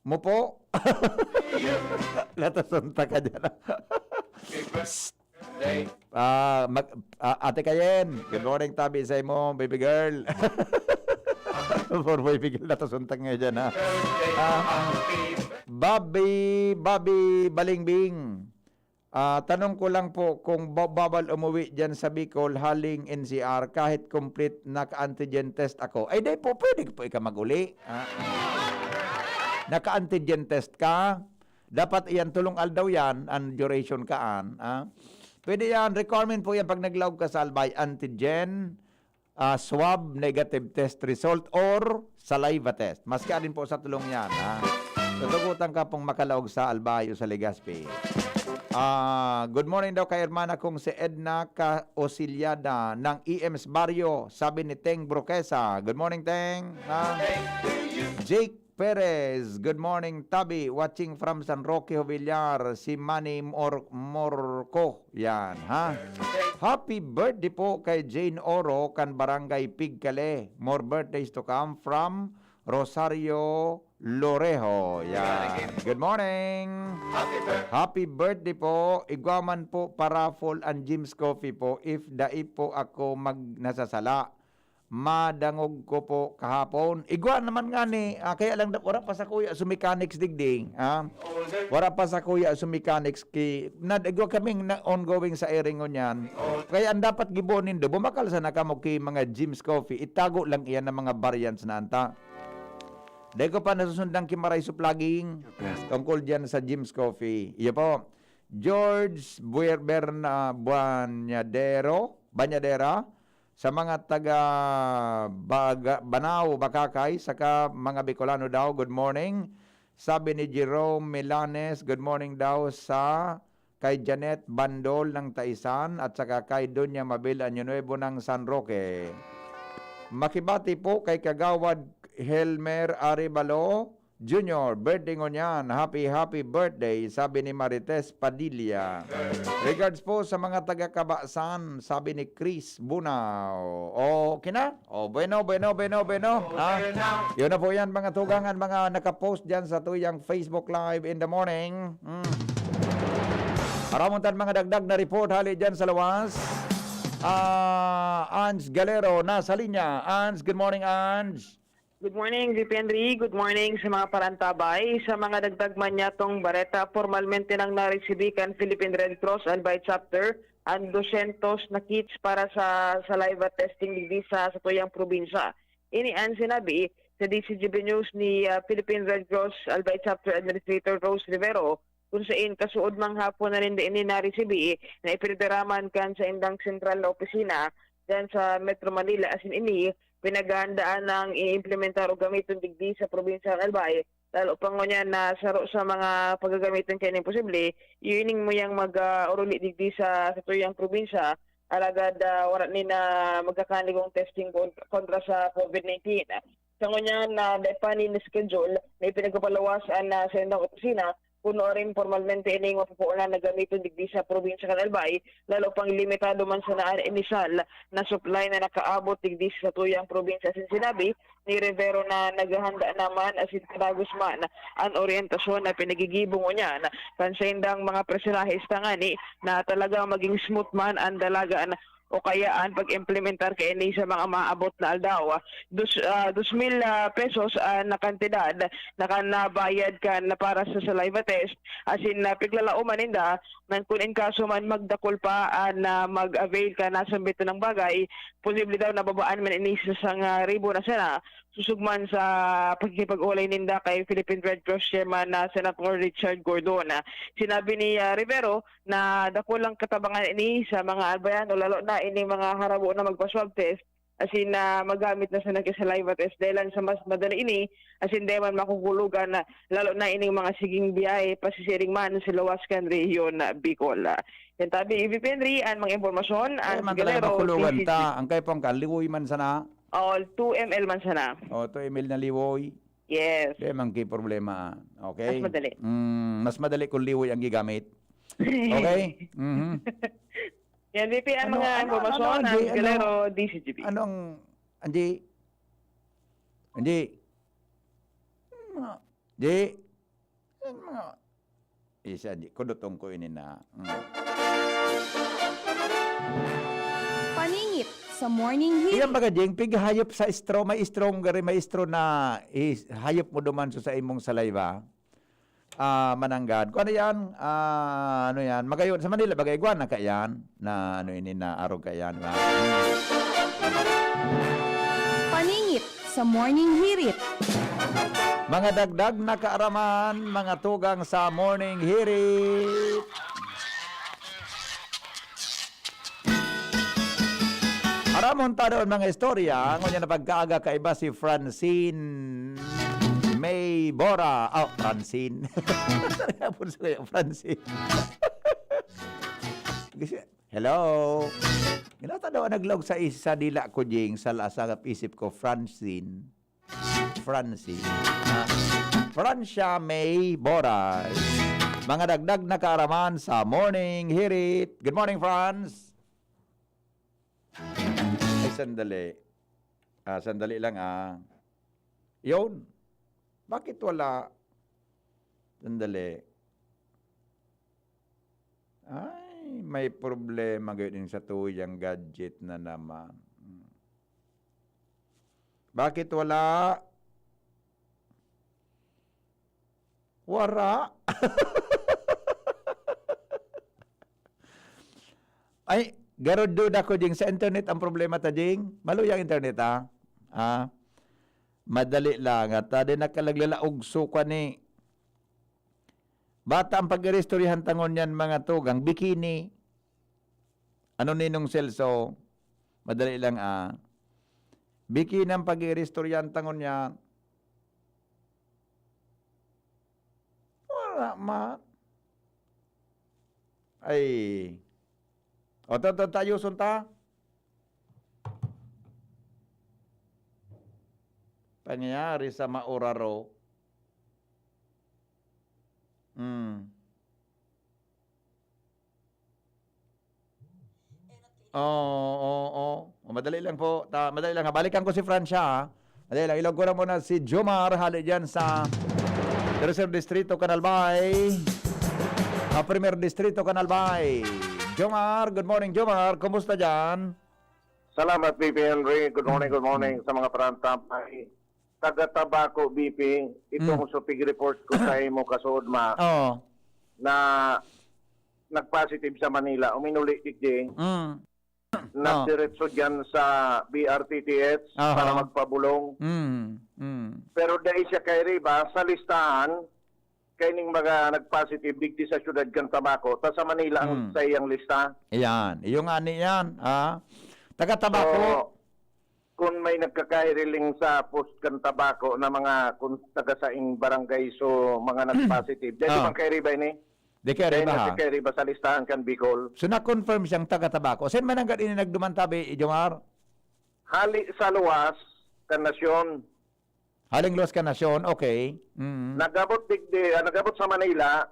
Mo po? Latason ta ka dyan. Ah, mag-, ah, Ate Kayen, good morning, tabi sa imo, baby girl. For baby girl, natusuntag ngayon dyan, ha? Ah, Bobby, Bobby Balingbing. Ah, tanong ko lang po kung ba-, bawal umuwi dyan sa Bicol, haling N C R, kahit complete naka-antigen test ako. Ay, di po, pwede po ika mag-uli. Ah. Naka-antigen test ka? Dapat iyan, tulong aldaw yan, ang duration kaan, ah. Pwede yan, requirement po yan pag naglaog ka sa Albay, antigen, ah, swab negative test result, or saliva test. Maski alin po sa tulong yan, ha? Tutugutan ka pong makalaog sa Albay o sa Legazpi. Ah, good morning daw kay hermana kong si Edna Ka-, Osiliada ng E M's Barrio, sabi ni Teng Broquesa. Good morning, Teng. Ha? Jake Perez, good morning, Tabi. Watching from San Roque, Jovellar, si Manny Mor-, Morco. Yan, ha? Happy birthday po kay Jane Oro, kan Barangay Pigkale. More birthdays to come from Rosario Lorejo. Yan. Good morning. Happy birthday po. Igwa man po pa-raffle ang Jim's Coffee po if dai po ako mag-, nasasala. Madangog ko po kahapon. Igwa naman nga ni, ah, kaya lang da-, wala pa sa kuya sa mechanics digdi, ah. Wala pa sa kuya sa mechanics ki, na, igwa kaming na ongoing sa airing ngunyan. Kaya ang dapat gibonin do, bumakal sana kamo ki mga Jim's Coffee, itago lang iyan ng mga variants na anta. Dai ko pa nasusundan ki Maray Suplaging tungkol diyan sa Jim's Coffee. Iyo po, George Buer-, Berna-, Buanyadero, Banyadera, sa mga taga Baga-, Banao, Bakakay, saka mga Bicolano daw, good morning. Sabi ni Jerome Milanes, good morning daw sa kay Janet Bandol ng Taisan at saka kay Doña Mabel Año Nuevo ng San Roque. Makibati po kay Kagawad Helmer Arevalo Junior, birthday ngunyan. Happy, happy birthday, sabi ni Marites Padilla. Regards po sa mga taga Cabasan, sabi ni Chris Bunao. Okay na? Oh, bueno, bueno, bueno, bueno. Ha? Yun na po yan, mga tugang, ang mga nakapost dyan sa tuyang Facebook Live in the morning. Mm. Aramon tan mga dagdag na report hali dyan sa lawas. Ah, Ange Galero, nasa linya. Ange, good morning, Ange. Good morning, V P Henry. Good morning sa mga parantabay. Sa mga dagdag man niyatong bareta, pormalmente nang naresibi kan Philippine Red Cross Albay Chapter ang dosyentos na kits para sa saliva testing digdi sa satuyang probinsya. Ini an sinabi sa D C G B News ni, ah, Philippine Red Cross Albay Chapter Administrator Rose Rivero, kung sain kasuod manghapon na ninda ini naresibi na ipinadaraman kan saindang sentral na opisina diyan sa Metro Manila. Asin ini, pinaghahandaan nang i-implementar o gamiton digdi sa probinsya ng Albay. Lalo pa ngunyan na saro sa mga pagagamiton kaya nin posible, ining muyang mag, ah, oruli digdi sa, sa tuyang probinsya, alagad, ah, wala ni na magkakanigong testing kon-, kontra sa COVID nineteen. Sa ngunyan na dai pa ni schedule, may pinagpapalawas an, ah, saindang opisina, kuno rin pormalmente ining mapupuunan na gamiton digdi sa probinsya kan Albay, lalo pang limitado man sana an inisyal na supply na nakaabot digdi sa tuyang probinsya. Asin sinabi ni Rivero na naghahanda naman asin kadagos man an oryentasyon na pinagigibo ngunyan kan saindang mga personahe, tangani na talagang maging smooth man an dalagan o kaya an pag-implementar kaini sa mga maabot na aldaw. Dos, ah, dos mil, ah, pesos an kantidad na kan nabayad kan para sa saliva test, asin na piglalaoman ninda nang kun in kaso man magdakul pa an, ah, mag-avail kan nasambit na bagay, posible daw na babaan man ini sa sangaribo na sana, susog man sa pakikipag-ulay ninda kay Philippine Red Cross Chairman na Senator Richard Gordon. Sinabi ni, ah, Rivero na dakulang katabangan ini sa mga Albayano, lalo na ining mga harabo na magpa-swab test, asin na magamit na sana ki saliva test, dahil lang sa mas madali ini, asin dai man makukulogan na, lalo na ining mga siging biyahe, pasisiring man sa luwas kan rehiyon na Bicol. Yan tabi, V P Henry, an mga impormasyon, Dai an man talaga Galero, makulogan T C G. Ta, ang kay pang kaliwoy man sana. All two M L man sana. O, two M L na liwoy. Yes. Dai man ki problema. Okay? Mas madali. Mm, mas madali kung liwoy ang gigamit. Okay? Mhm. Yan, V P, ang Ano, mga ano, impormasyon, ano, ang Angie, ano, Galero, D C G B. Anong, Angie? Angie? Mga, Angie? Yan mga, isa, Angie, kudutong ko ini na. Mm. Paningit sa morning hirit. Iyan baga, Jing, pighayop sa straw, may straw gari, may straw na is, hayop mo duman sa, sa imong saliva. Ah, mananggad. Kung ano yan, ah, ano yan, magayon. Sa Manila, bagay, igwa na ka yan, na ano ini, na arog ka yan, ha? Paningit sa morning hirit. Mga dagdag na kaaraman, mga tugang sa morning hirit. Aramon ta doon mga istorya, ngunyan na pagkaaga kaiba si Francine May Bora. Oh, Francine. Ano nga po sa kaya, Francine? Kasi, hello? Ginata daw ang naglaog sa isa dila ko, Jing, sa lasang isip ko, Francine. Francine. Ah, Francia May Boras. Mga dagdag na kaaraman sa Morning Hirit. Good morning, Franz. Ay, sandali. Ah, sandali lang, ah. Yun. Bakit wala? Sandali. Ay, may problema ngayon sa tuyang gadget na naman. Hmm. Bakit wala? Wara. Ay, garod duda ko, Jing. Sa internet ang problema ta, Jing. Maluya ang internet, ha? Ah, madali lang. At, ah, di nakalaglalaog suka ni Bata ang pag-iristoryahan tangon niyan, mga tugang. Bikini. Ano, Ninong Celso? Madali lang, ah. Bikini ang pag-iristoryahan tangon niyan. Wala man. Ay. O, ta, ta, tayoson ta. Pangyayari sa mauraro. Hmm. Oo, oo, oo. O, madali lang po. Ta-, madali lang, ha. Balikan ko si Francia, ha. Madali lang. Ilog ko na muna si Jomar, hali dyan sa Tercer Distrito, Canal Bay. Ah, Primer Distrito, Canal Bay. Jomar, good morning, Jomar. Kumusta dyan? Salamat, B P Henry. Good morning, good morning sa mga parantabay. Taga Tabaco, B P, itong Mm. supig report ko sa imo, kasuod ma, Oo. na nag-positive sa Manila, uminuli, digdi. Mm. Nagdiretso dyan sa B R T T H Aha. para magpabulong. Mm, mm. Pero dai siya kairiba sa listahan kaining mga nag-positive digdi sa siyudad kan Tabaco, ta sa Manila ang Mm. saiyang lista. Ayan, iyo ngani yan, ah. Taga Tabaco. So, kun may nagkakahiriling sa post kan Tabaco na mga kun taga saing barangay, so mga nag-positive. Dai Ah. man kairiba ini. Di kairiba, Dai na ha? si kairiba sa listahan kan Bicol. So, na-confirm siyang taga Tabaco. Saan man ang ini nagduman tabi, Jomar? Hali sa luwas kan nasyon. Haling luwas kan nasyon, okay. Mm. Nagabot digdi, ah, nagabot sa Manila,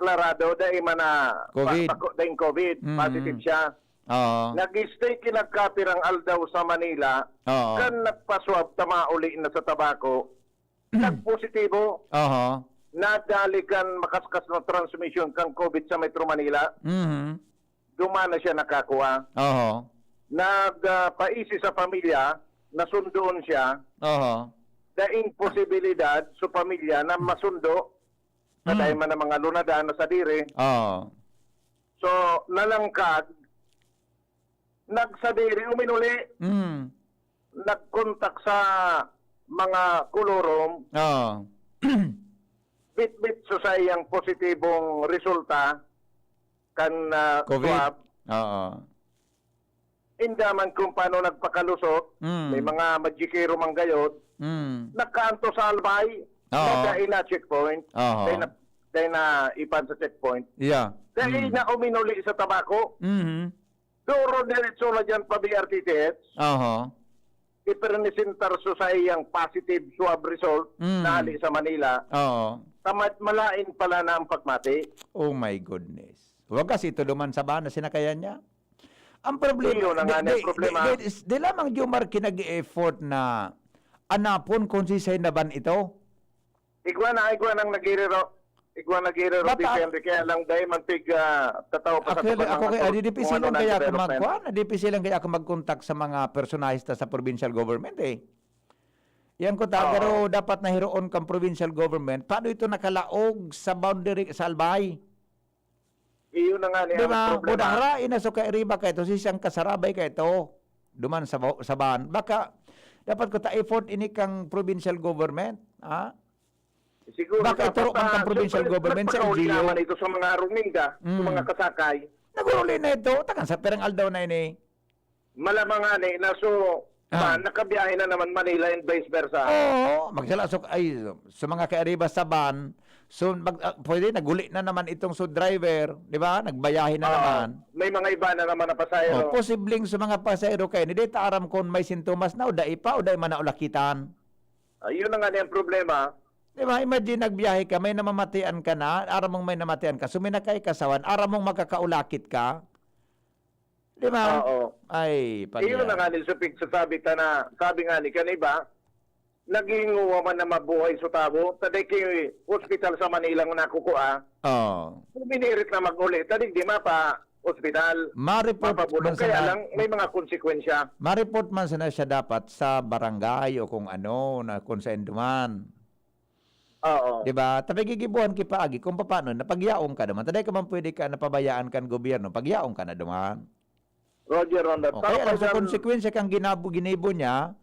klarado, dai man na COVID. pa-, pa-, daing COVID, Mm. positive siya. Oo. Nag-stay kinagkapirang aldaw sa Manila, Oo. kan nagpaswab ta mauli na sa Tabaco, nagpositibo. Aha. Nadali kan makaskas na transmisyon kan COVID sa Metro Manila. Mhm. Duman na siya nakakua. Aha. Nag, ah, paisi sa pamilya, nasundoon siya. Aha. Daing posibilidad sa pamilya na masundo, Mm. patay man ang mga lunadan na sadiri. Oo. So, nalangkag, nagsadiri, uminuli. Mm. Nagkontak sa mga kolorum. Oo. Bitbit sa saiyang positibong resulta kan, ah, COVID. swab. Oo. Inda man kung paano nagpakalusot, Mm. may mga madjikero man gayod, Mm. nakaanto sa Albay, Oo. na dai na checkpoint, Oo. dai na, dai na ipan sa checkpoint. Yeah. Dai Mm. na uminuli sa Tabaco. Mhm. Duro diretso na dyan pa B R T T H. Aha. Ipresentar sa saiyang positive swab result Mm. na hali sa Manila. Oo. Tamad malain pala na ang pagmati. Oh my goodness. Wagas ito duman sa bahan na sinakayan niya. Ang problema, Iyo na nga di, na ang di, problema. di, di, di lamang Jomar kinag-effort na anapon kung sisay na ban ito. Igwa na, igwa nang nagiriro. Igwa na gira ro, Bata- P P Henry, kaya lang dahil man pig, ah, tataw pa sa Ako, tukan ako ng kay, ah, authority di kung pisilan ano ng kaya ako development. magkuan, ah, di pisilan kaya ako mag-contact sa mga personahista sa provincial government, eh. Yan ko ta, Oo. pero dapat nahiroon kang provincial government. Paano ito nakalaog sa boundary sa Albay? Iyon na nga ni Di ang ba? problema. Buda harain na so kairiba ka ito, si siyang kasarabay ka ito. Duman sa, ba- sa ban. Baka, dapat ko ta effort ini kang provincial government, ha? Siguro Baka dapat, ituro man ah, kang provincial siyempre, government sa nagpakauli L G U. naman ito sa mga arumida, sa Mm. mga kasakay. Naguruli na ito. Takan sa pirang aldaw na ini. Malamang nga ni, na so, Ah. ba, nakabiyahe na naman Manila and vice versa. Oo, magsalasok, ay, sa mga kaariba sa ban, so, mag, ah, pwede, naguli na naman itong so driver, di ba? Nagbayahe na Oo. naman. May mga iba na naman na pasahero. Oh, posibleng sa mga pasahero kayo, hindi ta aram kung may sintomas na o dai pa o dai man naulakitan. Ah, yun na nga ni ang problema. Di ba? Imagine, nagbiyahe ka, may namamatian ka na, aram mong may namatian ka, suminakay ka sa van, aram mong makakaulakit ka. Di ba? Oo. Ay, Iyon na pagya. nga ni Supig sa sabi ta na, sabi nga ni kaniba, naghihinguwa man na mabuhay sa tabo, taday ki hospital sa Manila nga nakukua, Oo. binirit na mag-uli, taday di mapa hospital, Ma-report mapabulong. man Kaya sana, lang, may mga konsekwensya. ma-report man sana siya dapat sa barangay o kung ano, na kung saan duman. Oo. Di ba? Tapos gigibuhan ki paagi kung paano, napagyaon ka naman. Taday ka man pwede ka, napabayaan kan gobyerno, pagyaon ka na duman. Roger Ronda. O, kaya Tama lang sa yan. konsekwensya kang ginabo-, ginibo niya,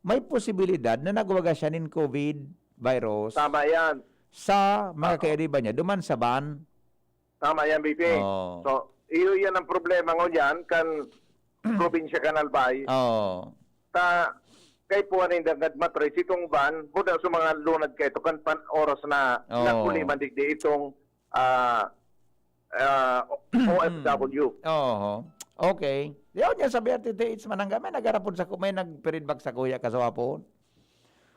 may posibilidad na nagwaga siya nin covid virus Tama yan. sa mga Oo. kairiba niya, duman sa ban. Tama yan, B P. Oo. So, iyo yan ang problema ngunyan, kan probinsya kan Albay. Oo. Ta, kay puwan nin dangad matres, itong ban, buda sa mga lunad kaito, kan pan oras na Oo. naguli man digdi itong, ah, ah, O F W. Oo. Okay. Yaw niya sa B R T T H, manangga, may nagarapod sa ku-, may nag-feedback sa kuya kaswapon.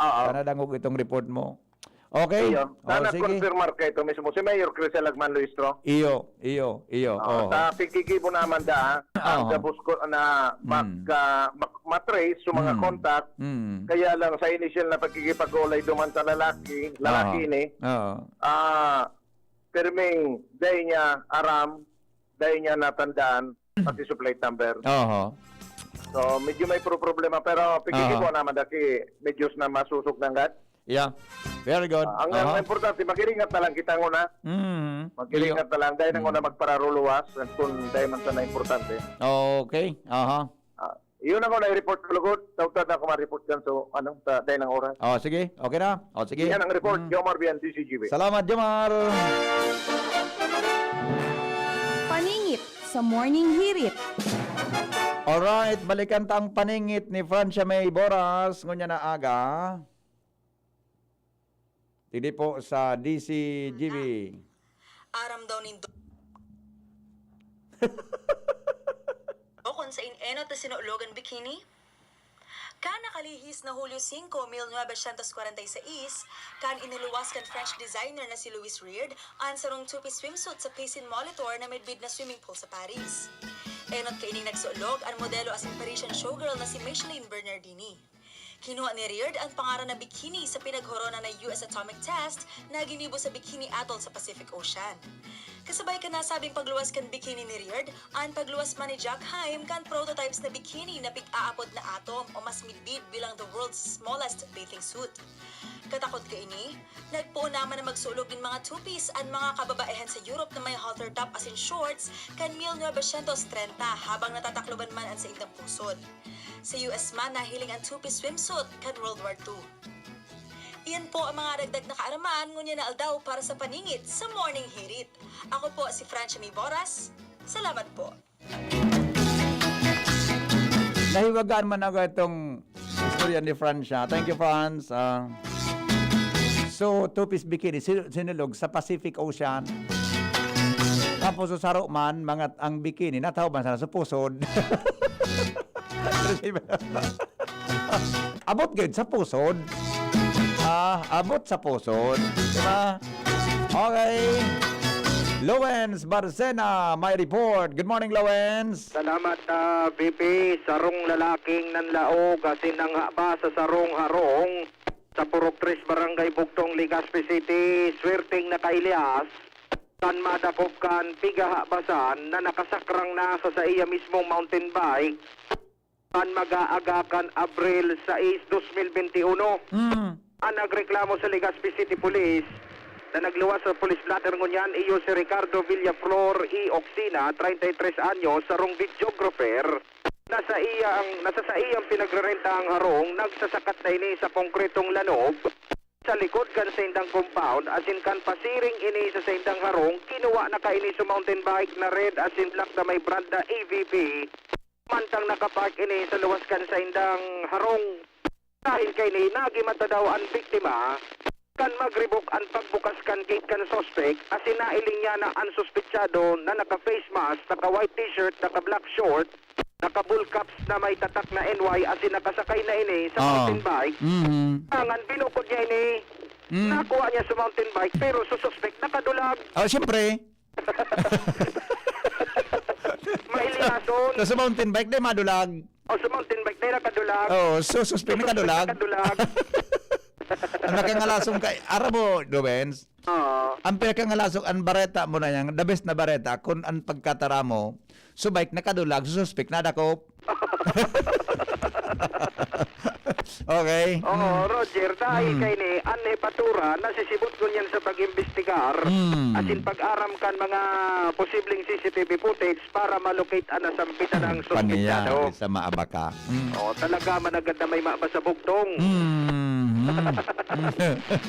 Oo. Sana dangog itong report mo. Okay? Iyo. O, Sana sige. confirmar ka ito mismo. Si Mayor Crisel Agman Luistro. Iyo, iyo, iyo. Oo, Oho. sa pagkikibo naman da, ang Oho. gabos ko na mag-, Mm. ah, mak-, matrace sa mga Mm. contact. Mm. Kaya lang sa initial na pagkikipag-ulay duman sa lalaki, lalaki Oho. ini, Oho. ah, pirming dai niya aram, dai niya natandaan, pati sa plate number. Oho. So, medyo may pro-, problema, pero pagkikibo Aha. naman dati, medyo na masusog na agad. Yeah. Very good. Ah, ang, ang Aha. importante, mag-iringat na lang kita nguna. Mm. Mag-iringat Iyo. na lang, dahil nang Mm. una magpararuluwas, kung dahil man sana importante. Okay. Aha. Ah, yun ang una i-report ko, lugod. Tautad na ako ma-report dyan, so, ano, sa dahil ng oras. Oh, sige. Okay na. Oh, sige. Yan ang report, Mm. Jomar Bian, D C G B. Salamat, Jomar. Paningit sa Morning Hirit. Alright, balikan ta ang paningit ni Francia May Boras, ngunyan na aga. Digdi po sa D C G B. Aram daw nindo kun sain enot na sinulogan bikini? Kan nakalihis na Hulyo singko, mil novecientos kwarenta y seis, kan iniluwas kan French designer na si Louis Reard an sarong two-piece swimsuit sa Piscine Molitor na midbid na swimming pool sa Paris. Enot kaining nagsulog an modelo asin Parisian showgirl na si Micheline Bernardini. Kinua ni Reard an pangaran na bikini sa pinaghoronan na U S atomic test na ginibo sa Bikini Atoll sa Pacific Ocean. Kasabay kan nasabing pagluwas kan bikini ni Reard, an pagluwas man ni Jack Heim kan prototypes na bikini na pig-aapod na Atom o mas midbid bilang the world's smallest bathing suit. Katakod kaini, nagpoon naman na magsulog nin mga two-piece an mga kababaehan sa Europe na may halter top asin shorts kan mil novecientos trenta, habang natatakloban man an saindang pusod. Sa U S man, nahiling an two-piece swimsuit kan World War two. Iyan po ang mga dagdag na kaaraman ngunyan na aldaw para sa paningit sa Morning Hirit. Ako po si Francia May Boras. Salamat po. Nahiwagaan man ako itong istorya ni Francia. Thank you, Franz. Ah, so, two-piece bikini, sin-, sinulog sa Pacific Ocean. Tapos, sa saro man, mga, ang bikini, natao man sana sa pusod. Abot gid sa pusod. Ah, abot sa pusod. Di ba? Okay. Lowens Barcena, may report. Good morning, Lowens. Salamat, ah, V P. Sarong lalaking nanlaog asin nanghaba sa sarong harong. sa Purok Tres, Barangay Bugtong, Legazpi City, swerteng naka-Elias kan madakop kan pigahabasan na nakasakrang na sa saiya mismong mountain bike kan mag-aaga kan Abril sais, dos mil benti uno. Mm. Ang nagreklamo sa Legazpi City Police na nagluwas sa police blotter ngunyan iyo si Ricardo Villaflor y Oxina, treinta y tres anyos, sarong videographer, na sa iya ang, na sa saiyang pinagrerenta ang harong, nagsasakat na ini sa konkretong lanob sa likod kan saindang compound, asin kan pasiring ini sa saindang harong, kinuha na kaini sa mountain bike na red asin black na may brand na A V P. Mantang nakapark ini sa luwas kan saindang harong. Dahil kaini, nagimata daw an biktima kan magribok an pagbukas kan gate kan suspek, asin nailing niya na an suspetsado na naka-face mask, naka-white t-shirt, naka-black short, naka-bull caps na may tatak na N Y, asin nakasakay na ini sa Ah. mountain bike. Mhm. Tangan, binukod niya ini. Mm. Nakuha niya sa mountain bike, pero sa suspek, nakadulag. Oh, siyempre. Mailyason. Sa, sa mountain bike, di madulag. O, sa mountain bike, di nakadulag. Oo, so suspect, nakadulag. Nakadulag. Ang nakangalasong kay, aram mo, Dubens? Oo. Ang pinakangalason, ang bareta mo na yan, the best na bareta, kung ang pagkatara mo, so bike nakadulag, so suspect nadakop. Okay. Oo, Mm. Roger, dahil Mm. kaini, an hepatura nasisibot ngunyan sa pag-imbestigar Mm. asin pag-aram kan mga posibleng C C T V footage para ma-locate an nasambitan ng suspetsado. Pangyayari sa maabaka. Mm. Oo, talaga, managad na may maabasa bugtong. Mm. Mm.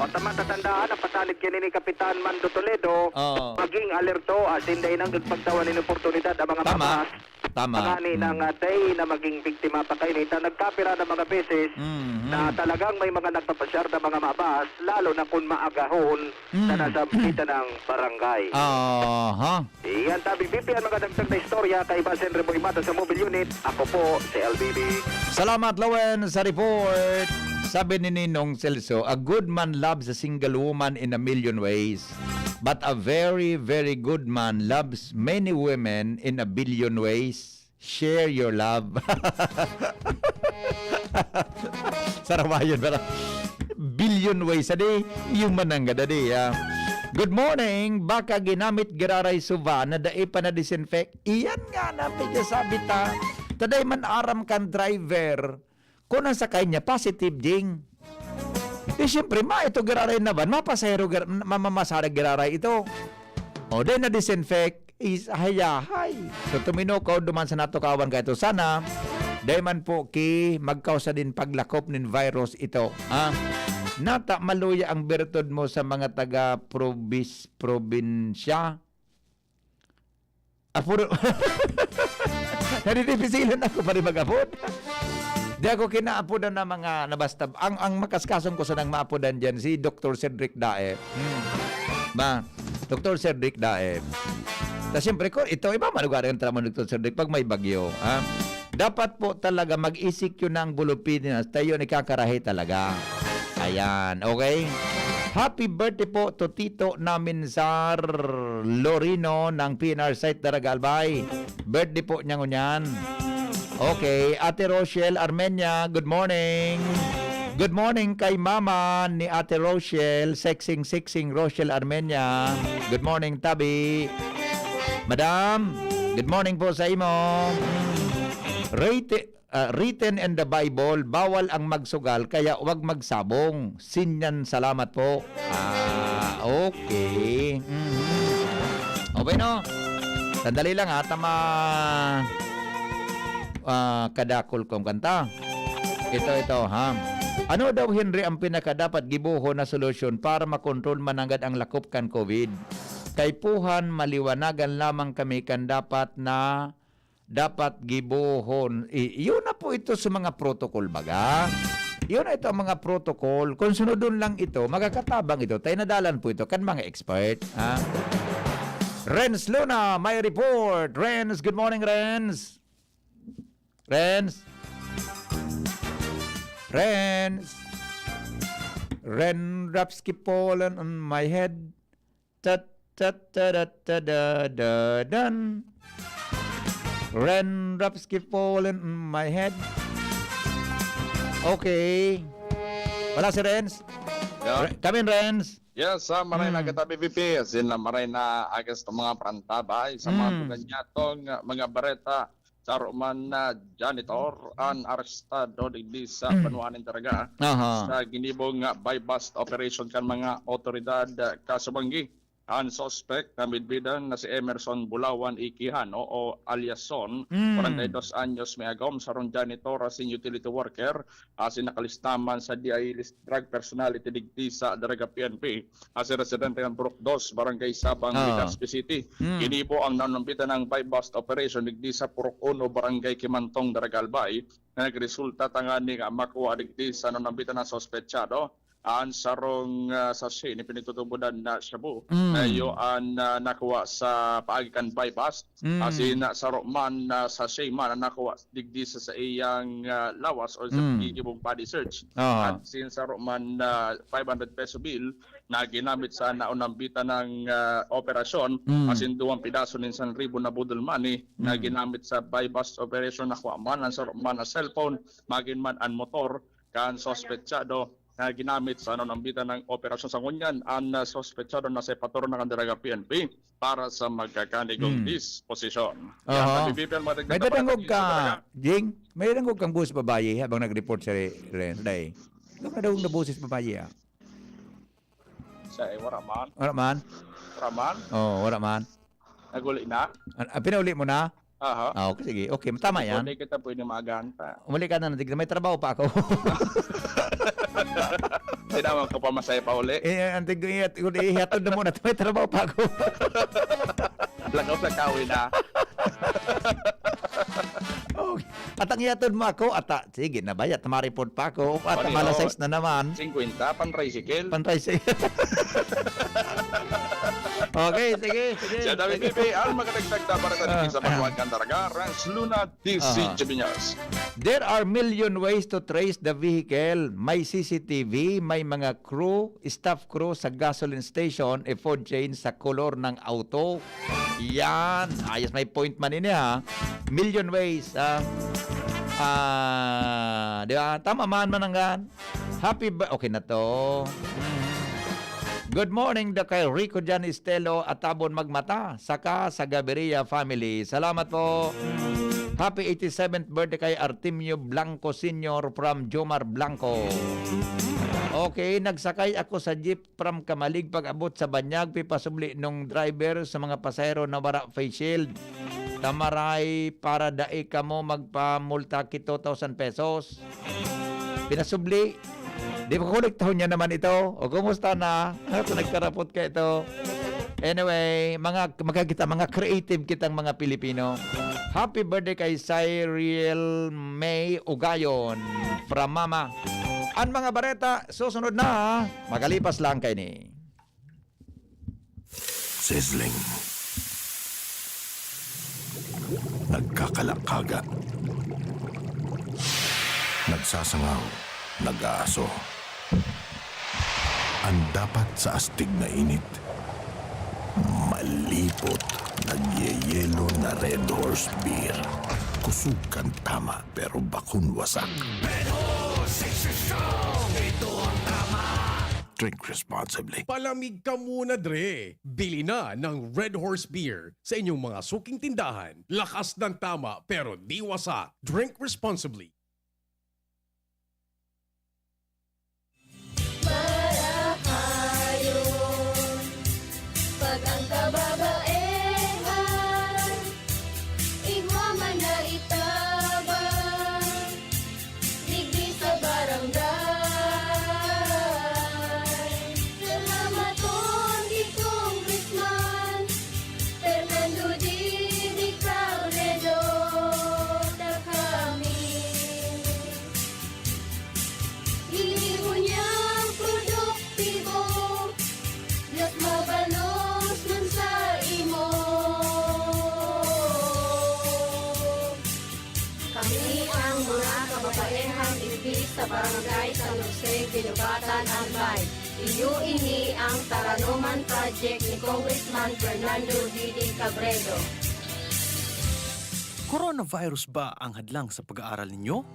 O, tama, tatandaan, ang patanid kaini ni Kapitan Mando Toledo, Oo. maging alerto, asin dai nang pagtawan nin oportunidad ang mga Tama. maabas. Tama. Tanganing Mm. nang, ah, dai na maging biktima pa kaini ta nagkapira na mga beses Mhm. na talagang may mga nagpapasyar na mga maabas, lalo na kung maagahon na Mm. nasa kita ng barangay. Aha. Iyan tabi, B P, ang mga dagdag na istorya kay Basen Reboy Mata sa Mobile Unit. Ako po si L B B. Salamat, Lowen, sa report. Sabi ni Ninong Celso, "A good man loves a single woman in a million ways, but a very, very good man loves many women in a billion ways." Share your love. Sarawayon pala. Billion ways, adi. Yung mananggad, adi, ah. Good morning. Baka ginamit giraray suba na dai pa na-disinfect. Iyan nga na, pigkasabi ta. Taday man aram kan driver. Kung ang sakay niya, positive, Jing. Di siyempre, ma, ito giraray na van, mapasahero, gar-, ma-, mamamasada giraray ito. O, then na-disinfect, is hayahay. So, tuminukod duman sa natukawan ka ito. Sana, dai man po ki magkausa din paglakop nin virus ito. Ha? Nata, maluya ang birtod mo sa mga taga-probis-, probinsya. Apuro. Nadidipisilan ako pa rin mag-apod. Di ako kinaapodan ng mga nabasta. Ang, ang makaskasong ko sanang maapodan dyan, si Doktor Cedric Daep. Hmm. Ba? Doktor Cedric Daep. Ta siyempre ko, ito, iba malugar ang trabaho ni Doktor Cedric pag may bagyo. Ha? Dapat po talaga mag-E C Q na ang Bulupinas. Tayo ni kakarahi talaga. Ayan, okay? Happy birthday po to Tito namin, Sar Lorino ng P N R site, Daraga, Albay. Birthday po niya ngunyan. Okay, Ate Rochelle Armenia, good morning. Good morning kay Mama ni Ate Rochelle, sexing, sexing Rochelle Armenia. Good morning, Tabi. Madam, good morning po sa imo. Rate, ah, written in the Bible, bawal ang magsugal, kaya wag magsabong. Sinyan, salamat po. Ah, okay. Mhm. Okay, no? Sandali lang, ha, tama. Ah, kadakol kong kanta. Ito, ito, ha. Ano daw, Henry, ang pinakadapat gibohon na solusyon para makontrol mananggad ang lakop kan COVID? Kaipuhan, maliwanagan lamang kami kan dapat na dapat gibohon. I-, yun na po ito sa mga protocol, baga. Yun na ito ang mga protocol. Kung sunodon lang ito, makakatabang ito. Tayo nadalan po ito kan mga expert, ha? Renz Luna, may report. Renz, good morning, Renz. Renz. Renz. Raindrops keep falling on my head. Tat, tat, tat, tat, ta, da, da, dan. Raindrops keep falling on my head. Okay. Wala si Renz? Yeah. Re-, kami, Renz. Yes, sa maray na Hmm. kita, B B P. Sila maray na agas ng mga parantabay sa mga Hmm. tugan niya tong, ah, mga bareta. Sa Roman na janitor, an arestado digdi sa Hmm. Banwa nin Daraga. Aha. Sa ginibong, ah, buy-bust operation kan mga otoridad, ah, kasubanggi. An suspek na midbidan na si Emerson Bulawan Ikihano o alias Son, Hmm. kwarenta y dos anyos, may agom, sarong janitor asin utility worker, asin nakalista man sa D I list drug personality digdi sa Daraga P N P, asin residente kan Purok dos, Barangay Sabang, Ah. Legazpi City. Hmm. Ginibo ang nanumbitan ng buy-bust operation digdi sa Purok uno, Barangay Kimantong, Daraga, Albay, na nagresulta tangani nga makuha digdi sa nanumbitan ng suspetsado an sarong, ah, sachet ni pinagtutubodan na shabu. Mm. Iyo an, ah, nakuha sa paagi kan buy-bust. Mm. Asin, ah, saro man na sachet man ang nakuha digdi sa saiyang, ah, lawas o sa Mm. pagigibong body search. Aha. At sin saro man na five hundred peso bill na ginamit sa naunambitan ng, ah, operasyon, Mm. asin duwang pidaso nin san ribo na boodle money na Mm. ginamit sa buy-bust operation, nakuha man ang saro man na cellphone, magin man an motor kan suspetsado na ginamit sa naunambitan ng operasyon. Sa ngunyan, an, ah, suspetsado nasa ipatoro na kan Daraga P N P para sa magkakanigong Hmm. disposisyon. Aha. Yan, sa B B P ang mga May dagdag na dadangog balita ka, sa Daraga. Jing? May dadangog kang boses babayi habang nag-report si Re-, Renz, dai? Ano ka daw na boses babayi, ah? Siya, eh, wala man. Wala man? Wala man? Oo, wala man. Naguli na? Ah, ah, pinauli mo na? Aha. Ah, okay, sige. Okay, tama yan. Hindi kita pwede maaganta. Umuli ka na, Antig. May trabaho pa ako. Sinama ka pa masaya pa uli? Eh, Antig, ihat-, ihatod na muna. May trabaho pa ako. Lakaw-lakaw na. Okay. At ang ihatod mo ako, at, ah, sige na ba? At maripod pa ako. At Ano malas yun? sais na naman. Singkwenta, pan-tricycle. Pan-tricycle. Okay, sige, sige. Siya dami, Sige. Bibi, ang makadagdag na para sa Ah, sa ah. Banwag kan Daraga, Renz Luna, D C Aha. Chibiñas. There are million ways to trace the vehicle. May C C T V, may mga crew, staff crew sa gasoline station, e-food chain sa kolor ng auto. Yan. Ayos, may point man ini, ha. Million ways, ah. Ah, di ba? Tama man, Mananggan. Happy ba-, okay na to. Mhm. Good morning, da kay Rico Jan Estelo at Tabon Magmata, saka sa Gaviria family. Salamat po. Happy eighty-seventh birthday kay Artemio Blanco Senior from Jomar Blanco. Okay, nagsakay ako sa jeep from Camalig pag-abot sa Banyag, pipasubli nung driver sa mga pasahero na wara face shield. Tamaray para dai kamo magpamulta ki two thousand pesos. Pinasubli. Di ba, kolektahon niya naman ito? O, kumusta na? Ako nagkarapot ka ito. Anyway, mga, magkakita, mga creative kitang mga Pilipino. Happy birthday kay Cyril May Ugayon from Mama. Ang mga bareta, susunod na, ha? Makalipas lang kaini. Sizzling. Nagkakalakaga. Nagsasangaw. Nag-aaso. Ang dapat sa astig na init, malipot, nagyeyelo na Red Horse Beer. Kusog kan tama, pero bakong wasak. Red Horse, it's your show. Ito ang tama. Drink responsibly. Palamig ka muna, Dre. Bili na ng Red Horse Beer sa inyong mga suking tindahan. Lakas ng tama, pero di wasak. Drink responsibly. Marahayon, pag ang kababaehan, igwa man na itabang, digdi sa barangay. Salamaton ki Congressman Fernando Didi Cabredo, ta kami. Ini unyang produktibo, mas mabalos man sa imo. Kami ang mga kababaehang digdi sa Barangay San Jose, Guinobatan, Albay. Iyo ini ang Taranoman Project ni Congressman Fernando Didi Cabredo. Coronavirus ba ang hadlang sa pag-aaral ninyo?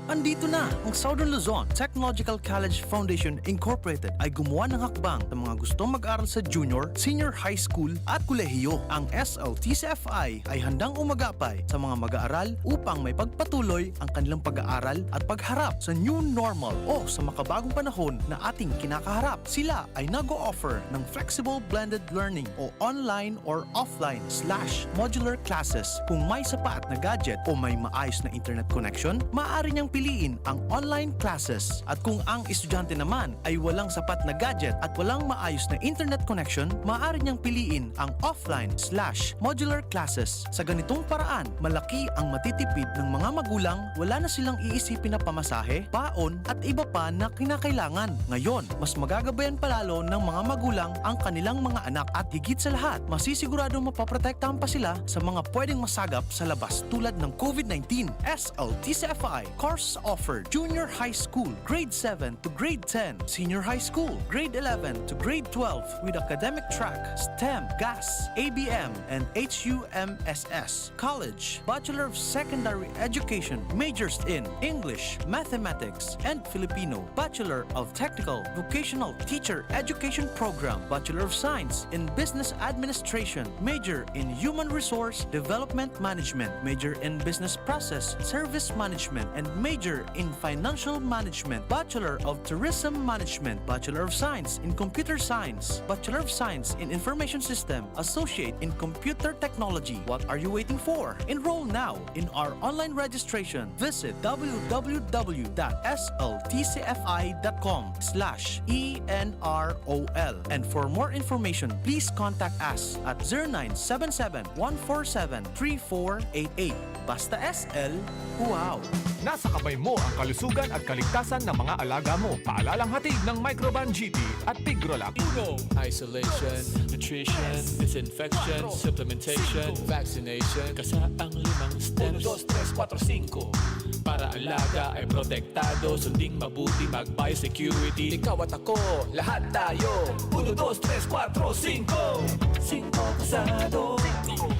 Andito na ang Southern Luzon Technological College Foundation Incorporated ay gumawa ng hakbang sa mga gustong mag-aral sa junior, senior high school at kolehiyo. Ang S L T C F I ay handang umagapay sa mga mag-aaral upang may pagpatuloy ang kanilang pag-aaral at pagharap sa new normal o sa makabagong panahon na ating kinakaharap. Sila ay nag-o-offer ng flexible blended learning o online or offline slash modular classes. Kung may sapat na gadget o may maayos na internet connection, maaari niyang piliin ang online classes. At kung ang estudyante naman ay walang sapat na gadget at walang maayos na internet connection, maaari niyang piliin ang offline slash modular classes. Sa ganitong paraan, malaki ang matitipid ng mga magulang, wala na silang iisipin na pamasahe, baon, at iba pa na kinakailangan. Ngayon, mas magagabayan pa lalo ng mga magulang ang kanilang mga anak at higit sa lahat, masisiguradong mapoprotektahan pa sila sa mga pwedeng masagap sa labas tulad ng COVID nineteen. S L T C F I course offered: Junior High School, Grade seven to Grade ten, Senior High School, Grade eleven to Grade twelve, with academic track, STEM, GAS, A B M, and H U M S S. College, Bachelor of Secondary Education, majors in English, Mathematics, and Filipino, Bachelor of Technical Vocational Teacher Education Program, Bachelor of Science in Business Administration, major in Human Resource Development Management, major in Business Process Service Management, and major in Financial Management, Bachelor of Tourism Management, Bachelor of Science in Computer Science, Bachelor of Science in Information System, Associate in Computer Technology. What are you waiting for? Enroll now in our online registration. Visit w w w dot s l t c f i dot com slash e n r o l. And for more information, please contact us at zero nine seven seven, one four seven, three four eight eight. Basta S L, wow! Nasa kamay mo ang kalusugan at kaligtasan ng mga alaga mo. Paalalang hatid ng Microban G P at Tigrolac. Uno, isolation, nutrition, disinfection, supplementation, vaccination. Kasa ang limang steps. Uno, dos, tres, kwatro, singko. Para alaga ay protektado, sunding mabuti, mag-biosecurity. Ikaw at ako, lahat tayo. Uno, dos, tres, kwatro, singko. Singko kasado.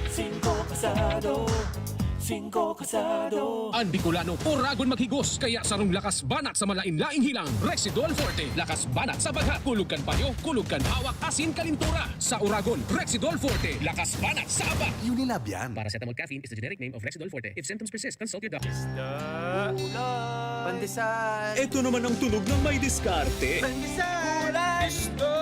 Singko kasado. Singko kasado. An Bicolano, oragon maghigos, kaya sarong lakas banat sa malain-laing hilang. Rexidol Forte, lakas banat sa bagha, kulog kan panyo, kulog kan hawak, asin kalintura. Sa oragon, Rexidol Forte, lakas banat sa aba. Unilab yan. Paracetamol caffeine is the generic name of Rexidol Forte. If symptoms persist, consult your doctor. Isda. Pandesal. Ito naman ang tunog ng may diskarte. Pandesal. Gulay. Isda.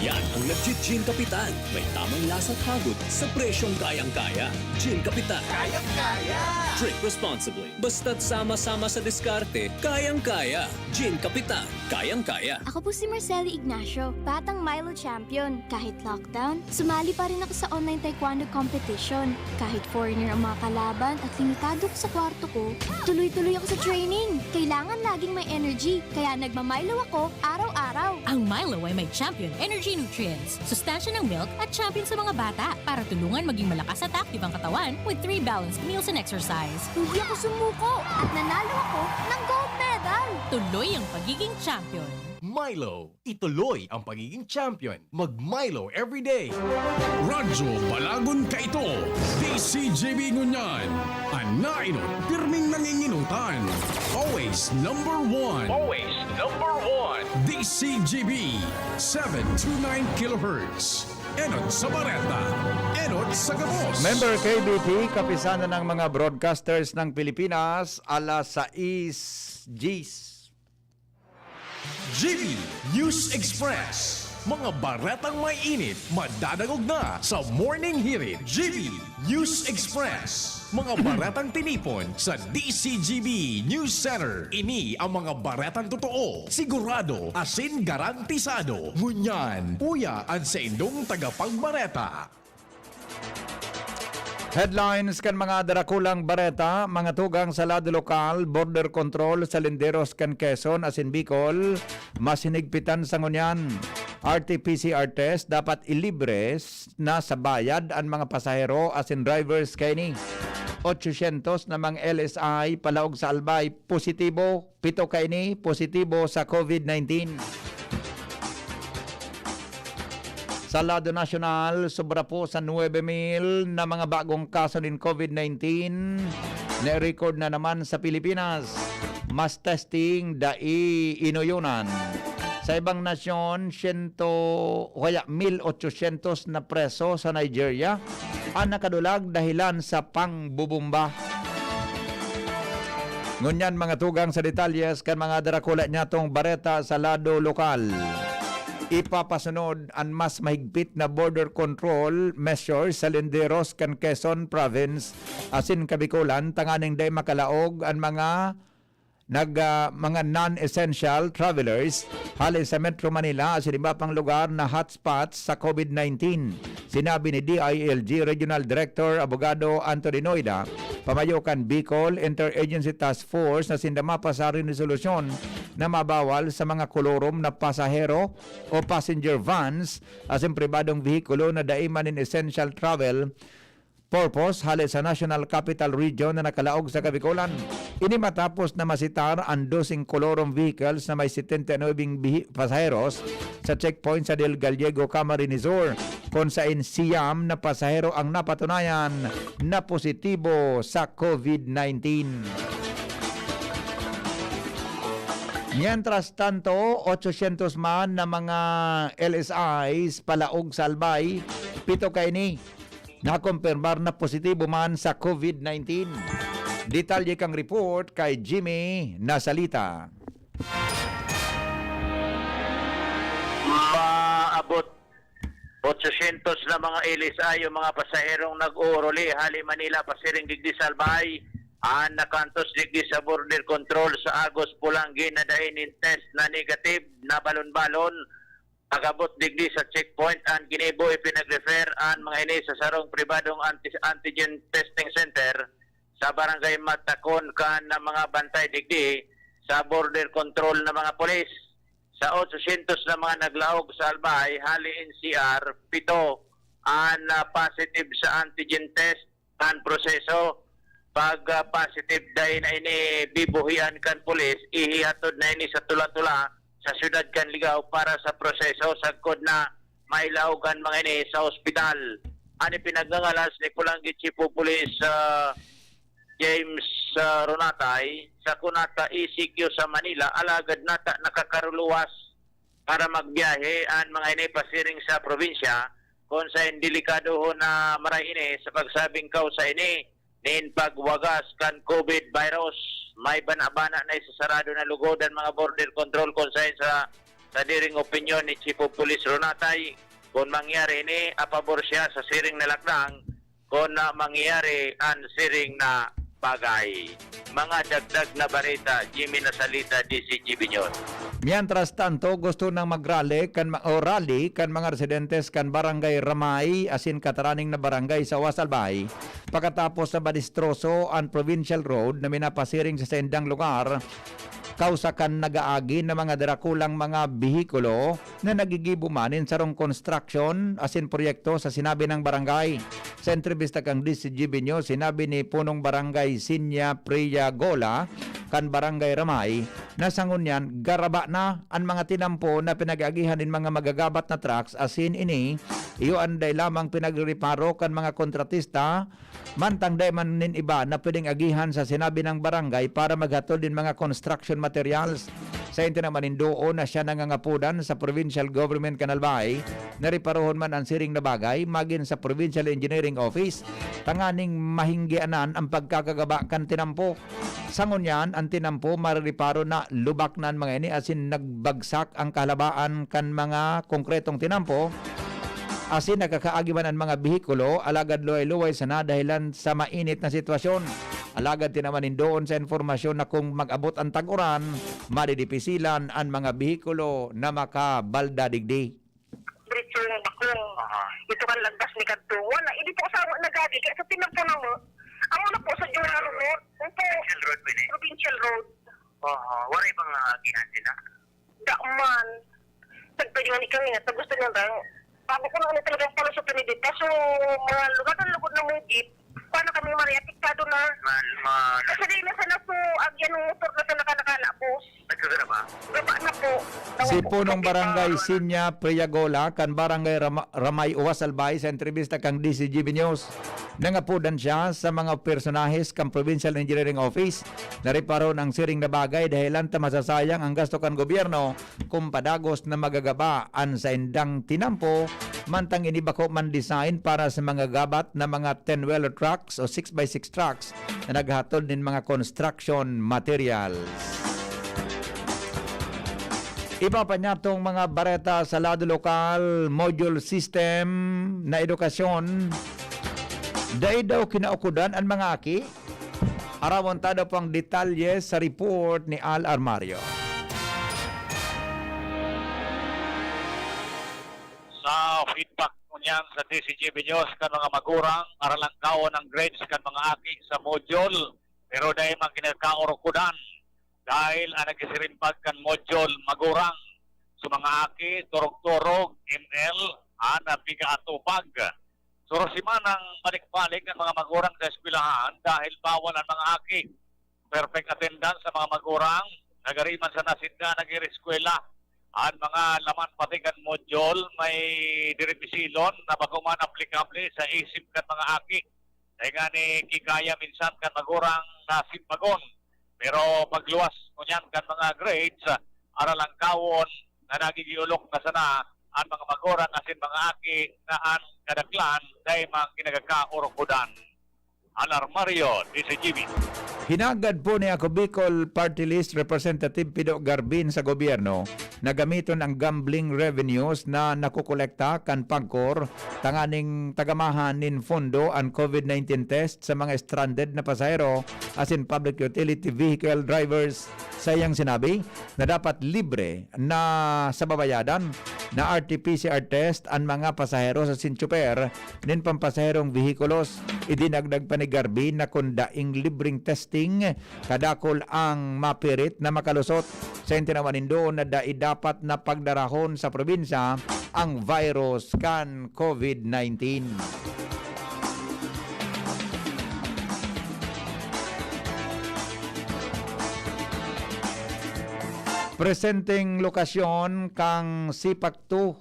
Yan ang nagji-Gin Kapitan. May tamang lasa at hagod sa presyong kayang-kaya. Gin Kapitan. Kayang-kaya. Drink responsibly. Basta't sama-sama sa diskarte, kayang-kaya. Gin Kapitan, kayang-kaya. Ako po si Marceli Ignacio, batang Milo champion. Kahit lockdown, sumali pa rin ako sa online taekwondo competition. Kahit foreigner ang mga kalaban at limitado ko sa kwarto ko, tuloy-tuloy ako sa training. Kailangan laging may energy, kaya nagma-Milo ako araw-araw. Ang Milo ay may champion energy nutrients, sustansya ng milk at champion sa mga bata para tulungan maging malakas at active ang katawan with three balanced meals and exercise. Hindi ako sumuko at nanalo ako ng gold medal. Tuloy ang pagiging champion. Milo, ituloy ang pagiging champion. Mag-Milo everyday. Radyo Balagon Kaito, D C G B Ngunyan. An naenot, pirming nanginginutan. Always number one. Always number one. D C G B, seven two nine kilohertz. Enot sa bareta, enot sa gabos. Member K B P, Kapisanan ng mga Broadcasters ng Pilipinas, alas sais diyes. G B News Express. Mga baretang may init, madadangog na sa Morning Hirit. G B News Express. Mga baretang tinipon sa D C G B News Center. Ini ang mga baretang totoo, sigurado, asin garantisado. Ngunyan, uya an saindong tagapagbareta. Headlines kan mga darakulang bareta: mga tugang sa lado lokal, border control sa linderos kan Quezon asin Bicol, mas hinigpitan sa ngunyan. R T P C R test dapat ilibre s-, na sa bayad an mga pasahero asin drivers kaini. Otsosyentos na mga L S I palaog sa Albay positibo. Pito kaini positibo sa COVID nineteen. Sa lado nasyonal, sobra po sa nuebe mil na mga bagong kaso nin COVID nineteen na record na naman sa Pilipinas. mass testing dai inoyonan. Sa ibang nasyon, siyento o kaya mil otsosyentos na preso sa Nigeria an nakadulag dahilan sa pangbubumba. Ngunyan, mga tugang sa detalyes kan mga darakula niyatong bareta sa lado lokal. Ipapasunod an mas mahigpit na border control measures sa linderos kan Quezon Province asin Kabikolan tanganing dai makalaog an mga nag, ah, mga non-essential travelers hale sa Metro Manila asin iba pang lugar na hotspots sa COVID nineteen. Sinabi ni D I L G Regional Director Abogado Anthony Noida, pamayo kan Bicol Interagency Task Force na sinda mapasar nin resolusyon na mabawal sa mga kolorom na pasahero o passenger vans asin pribadong vehikulo na dai man nin essential travel purpose hale sa National Capital Region na nakalaog sa Kabikolan. Ini matapos na masitar an doseng kolorom vehicles na may setenta y nuebe bihi-, pasaheros sa checkpoint sa Del Gallego, Camarines Sur, kun saen siyam na pasahero ang napatunayan na positibo sa COVID nineteen. Mientras tanto, otsosyentos man na mga L S Is palaog sa Albay, pito kaini nakumpirmar na positibo man sa COVID nineteen. Detalye kang report kay Jimmy Nasalita. Maabot otsosyentos na mga L S I o mga pasaherong nag-uuruli hali Manila pasiring digdi sa Albay an nakantos digdi sa border control sa Agos Polangui na dai nin test na negative na balon-balon. Pag-abot digdi sa checkpoint an ginibo, ipinag-refer an mga ini sa sarong pribadong anti-, antigen testing center sa Barangay Matacon kan mga bantay digdi sa border control na mga pulis. Sa otsosyentos na mga naglaog sa Albay, hali N C R, pito an, ah, positive sa antigen test kan proseso. Pag, ah, positive, dai na ini bibuhian kan pulis, ihihatod na ini sa Tula-Tula sa siyudad kan Ligao para sa proseso, sagkod na mailaog an mga ini sa ospital. An ipinagngangalas ni Polangui Chief of Police, ah, James, ah, Ronatay, sa Cunata E C Q sa Manila, alagad nata nakakaruluwas para magbiyahe an mga ini pasiring sa probinsya, kun saen delikadohon na maray ini sa pagsabing kausa ini nin pagwagas kan COVID virus. May bana-bana na isasarado na lugod an mga border control, kun saen sa, sa diring opinyon ni Chief of Police Ronatay, kun mangyari ini, apabor siya sa siring na lakdang, kun na mangyari an siring na bagay. Mga dagdag na bareta, Jimmy Nasalita, D Z G B News. Mientras tanto, gusto nang magrally kan ma-, o rally kan mga residentes kan Barangay Ramay asin kataraning na barangay sa West Albay, pakatapos na madistroso an provincial road na minapasiring sa saindang lugar, kausa kan nag-aagi na mga darakulang mga behikulo na nagigibo man nin sarong construction asin proyekto sa sinabi nang barangay. Sa entrebista kan D Z G B News, sinabi ni Punong Barangay Sinya Priya Gola kan Barangay Ramay na sa ngunyan garaba na an mga tinampo na pinag-agihan nin mga magagabat na trucks asin ini iyo an dai lamang pinagrereparo kan mga kontratista, mantang dai man nin iba na pwedeng agihan sa sinabi nang barangay para maghatod nin mga construction materials. Sainta naman nin doon na siya nangangapodan sa provincial government kan Albay na reparohon man an siring na bagay magin sa Provincial Engineering Office tanganing mahinggianan an pagkakagaba kan tinampo. Sa ngunyan, an tinampo marereparo na, lubak na an mga ini asin nagbagsak ang kahalabaan kan mga konkretong tinampo. Asin nakakaagi man an mga behikulo, alagad luway-luway sana dahelan sa mainit na sitwasyon. Alagad tinaman nin doon sa impormasyon na kung mag-abot an tag-uran, madidipisilan an mga behikulo na makabalda digdi. Diretso yung bakong. Aha. Ito kan lagdas ni kadto. Wala, hindi po sa nagagi. Kaya sa tinampo na mo, amo na po sa Jura Road. Opo. Provincial Road ba ini? Provincial Road. Aha. Waray bang agihan sila? Da man. Nagpwede nga ni kami nga, sa gusto niya lang. Bago ko na talagang palusot ni Dita. So, mga lugar na lugod na mugit. Paano kami, Maria? Apektado na. Ma-, ma-, Kasi di na sana po, ag-, yan ang motor na sana ka-, naka-, Tapos, nagkagara ba? Baba na po. Tawag Si po, Punong Barangay Sinya Priagola kan Barangay Rama-, Ramay Uwas Albay sa entrevista kan D C G B News. Nangapodan siya sa mga personahes kan Provincial Engineering Office na reparon ang siring na bagay dahilan ta masasayang ang gasto kan gobyerno kung padagos na magagaba an saindang tinampo, mantang ini bako man design para sa mga gabat na mga ten-wheeler trucks o six-by-six trucks na naghatod nin mga construction materials. Iba pa niya tong mga bareta sa lado lokal, module system na edukasyon. Dai daw kinaukodan an mga aki? Arawon ta daw po ang detalye sa report ni Al Armario. Sa feedback ngunyan sa D C G B News kan mga magurang, aralangkawon ang grades kan mga aki sa module, pero dai man kinakaurukodan dahil ang nagsisirimbag kan module magurang. Sa mga aki, turog-turog, M L, an pigaatupag. Suro simanang balik-balik ang mga magurang sa eskwelahan dahil bawal ang mga aki. Perfect attendance sa mga magurang. Nagari man sana sinda nag-ireskwela. An mga laman pati kan module may diripisilon na bako man aplikable sa isip kan mga aki. Dai ngani kikaya minsan kan magurang na simbagon. Pero pagluwas ngunyan kan mga grades, aralangkawon na nagigiolok na sana an mga magurang asin mga aki na an kadaklan dai man kinakaurukodan. Alarmario, D C G B. Hinagad po ni Ako Bicol Party List Representative Pido Garbin sa gobyerno na gamiton ang gambling revenues na nakokolekta kan PAGCOR tanganing tagamahan nin pondo an COVID nineteen test sa mga stranded na pasahero asin public utility vehicle drivers. Sa iyang sinabi na dapat libre na sa babayadan na R T P C R test an mga pasahero asin tsoper nin pampasaherong vehikulos. Idinagdag pa ni Garbi na kun daing libreng testing, kadakul ang mapirit na makalusot. Sa tinawan nindo na dai dapat na pagdarahon sa probinsya ang virus kan COVID nineteen. Presenteng lokasyon kan CPAC two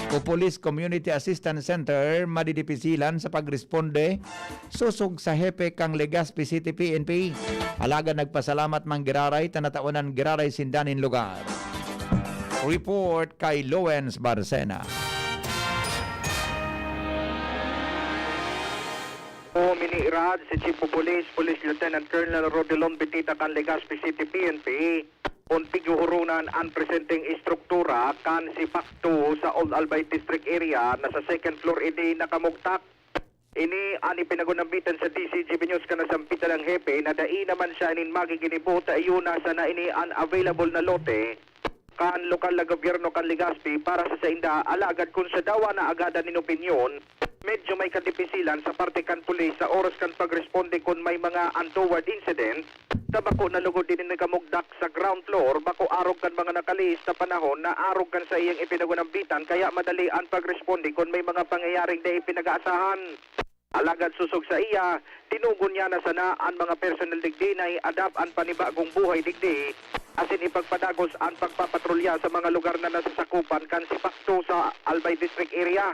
o Police Community Assistance Center madidipisilan sa pagresponde sosog sa hepe kan Legazpi City P N P. Alagad nagpasalamat man giraray ta natawanan giraray sinda nin lugar. Report kay Lowens Barcena. Minirad si Chief of Police, Police Lieutenant Colonel Rodelon Bitita kan Legazpi City P N P, kun pighuhuronan an presenteng estruktura kan CPAC two sa Old Albay District Area na sa second floor ini nakamugtak. Ini an ipinagunambitan sa D C G B News kan nasampitan ng hepe na dai naman siya nin magiginibo ta iyo na sana ini an available na lote kan lokal na gobyerno kan Legazpi para sa sainda, alagad kun sa dawa na agadan nin opinyon, medyo may kadipisilan sa parte kan pulis sa oras kan pagresponde kun may mga untoward incident, ta bako na lugod ini nakamugdak sa ground floor, bako arog kan mga nakalihis na panahon na arog kan saiyang ipinagunambitan, kaya madali an pagresponde kun may mga pangyayaring dai pinag-aasahan. Alagad sosog saiya, tinugon niya na sana an mga personnel digdi na i-adapt an panibagong buhay digdi, asin ipagpadagos an pagpapatrolya sa mga lugar na nasasakopan kan CPAC two sa Albay District Area.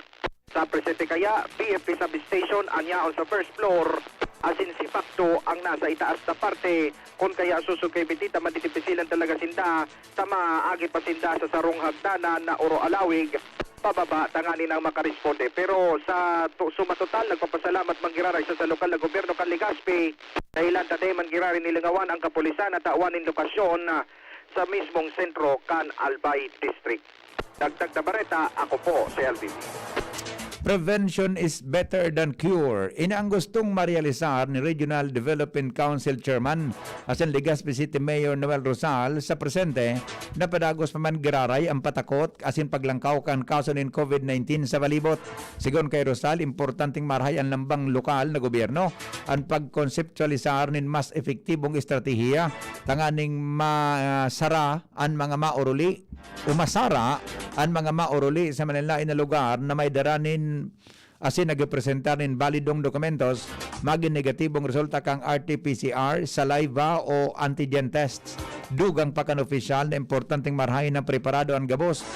Sa presente kaya, P F P substation an yaon sa first floor, asin CPAC two ang nasa itaas na parte. Kun kaya sosog kay Bitita, madidipisilan talaga sinda ta maagi pa sinda sa sarong hagdanan na oro alawig pababa tanganing makaresponde. Pero sa tu-, suma total, nagpapasalamat man giraray sa, sa lokal na gobyerno kan Legazpi, dahilan ta dai man giraray nilingawan ang kapulisan na tawan nin lokasyon, ah, sa mismong sentro kan Albay District. Dagdag na bareta, ako po si L B V. Prevention is better than cure. Ini ang gustong marealisar ni Regional Development Council Chairman asin Legazpi City Mayor Noel Rosal sa presente na padagos pa man giraray ang patakot asin paglangkaw kan kaso nin COVID nineteen sa palibot. Sigon kay Rosal, importanteng marahay an lambang lokal na gobyerno an pagkonseptualisar nin mas epektibong estratehiya tanganing masara an mga maoruli o masara an mga maoruli sa malinlain na lugar na may dara nin asin nagpresentar nin balidong dokumentos, magin negatibong resulta kan R T P C R, saliva o antigen tests. Dugang pa kan opisyal na importanteng marahay na preparado an gabos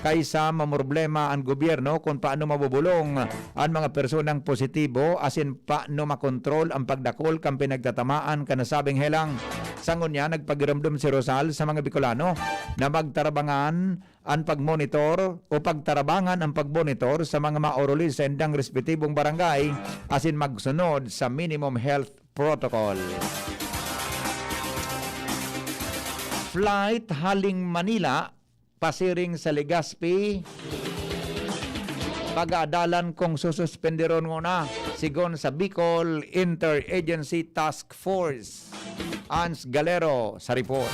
kaysa mamroblema an gobyerno kun paano mabubulong an mga personang positibo asin paano makontrol an pagdakul kan pinagtatamaan kan nasabing helang. Sa ngunyan, nagpagiromdom si Rosal sa mga Bicolano na magtarabangan an pagmonitor o pagtarabangan ang pagmonitor sa mga maoruli sa indang respetibong barangay asin magsunod sa minimum health protocol. Flight haling Manila pasiring sa Legazpi, pag-aadalan kung sususpenderon nguna, sigon sa Bicol Interagency Task Force. Ans Galero sa report.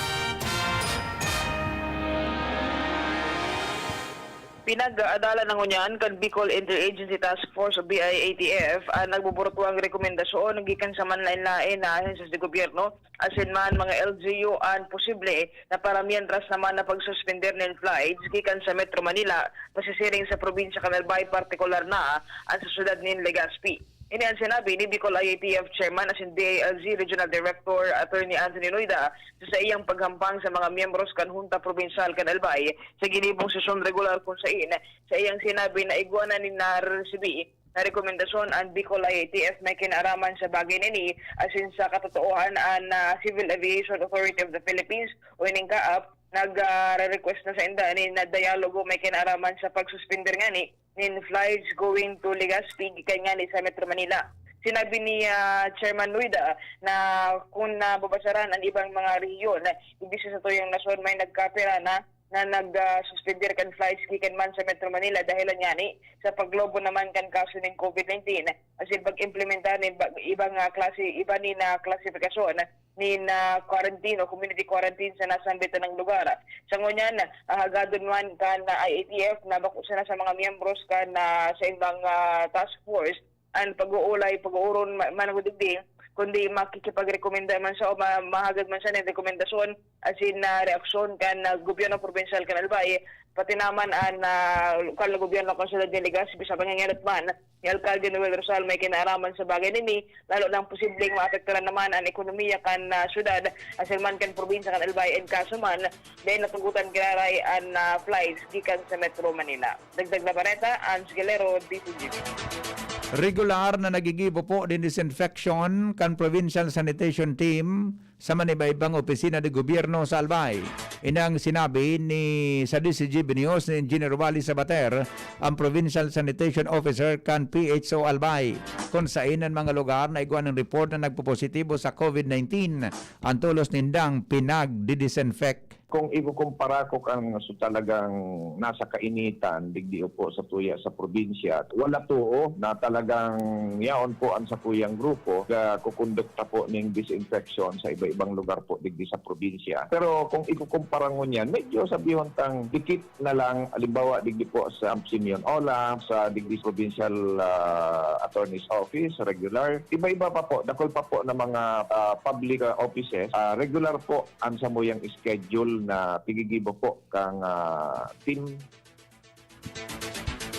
Pinag-aadalan na ngunyan kan Bicol Interagency Task Force o B I A T F an nagbuburtuang rekomendasyon gikan sa manlaen-laen na ahensya sa gobyerno asin man mga L G U an posible na para miyentras naman na pagsuspender nin flights gikan sa Metro Manila pasisiring sa probinsya kan Albay, partikular na an sa syudad nin Legazpi. Ini an sinabi ni Bicol I A T F Chairman asin D I L G Regional Director Attorney Anthony Noida sa saiyang paghampang sa mga miyembros kan Hunta Probinsiyal kan Albay sa ginibong sesyon regular kun sain sa iyang sinabi na igwa na nin nareresibi na rekomendasyon an Bicol I A T F may kinaaraman sa bagay na ini asin sa katotoohan an ah, Civil Aviation Authority of the Philippines o ining CAAP nagre-request na sainda nin ah, dialogo may kinaaraman sa pagsuspender ngani nin flights going to Legazpi gikan ngani sa Metro Manila. Sinabi ni ah, Chairman Noida na kun nababasaran an ibang mga rehiyon, digdi sa satuyang nasyon may nagkapira na na nag-suspender kan flights gikan man sa Metro Manila dahelan ngani sa paglobo naman kan kaso nin COVID nineteen asin pag-implementar nin ba- ibang ah, klase iba ni na klasifikasyon nin ah, quarantine o community quarantine sa nasambitan ng lugar. Sa ngunyan, hahagadon man kan ah, I A T F na bako sana sa mga miyembros kan ah, sa ibang ah, task force an pag-uulay, pag-uuron ma- man digdi, kundi makikipagrekomenda man sa o ma- mahagad man siya ng rekomendasyon asin na reaksyon kan ah, gobyerno probinsyal kan Albay, pati naman an ah, lokal na gobyerno kan syudad ni Legazpi sa pangingilat man ni Alkalde Noel Rosal may kinaaraman sa bagay nini, lalo nang posibleng maapektaran naman an ekonomiya kan ah, syudad asin man kan probinsya kan Albay and kaso man dahil natugutan giraray an ah, flights gikan sa Metro Manila. Dagdag na bareta, Ans Galero, D C G B. Regular na nagigibo po din disinfection kan Provincial Sanitation Team sa manibaibang opisina de gobyerno sa Albay. Inang sinabi ni sa D C G B News ni Engineer Wally Sabater, ang Provincial Sanitation Officer kan P H O Albay, kung sain ang mga lugar na igwa ng report na nagpopositibo sa COVID nineteen, ang tulos nindang pinagdidisinfect. Kung ikukumpara ko kan so talagang nasa kainitan digdi po sa tuya sa probinsya, wala too na talagang yaon po ang sakuyang grupo ga kukundukta po ning disinfection sa iba-ibang lugar po digdi sa probinsya. Pero kung ikukumpara ngunyan, medyo sabihon tang dikit na lang, halimbawa digdi po sa Simeon Ola, sa digdi sa provincial ah, attorney's office, regular. Iba-iba pa po, dakul pa po na mga ah, public ah, offices, ah, regular po ang samuyang schedule na tigigibo po kang ah, team.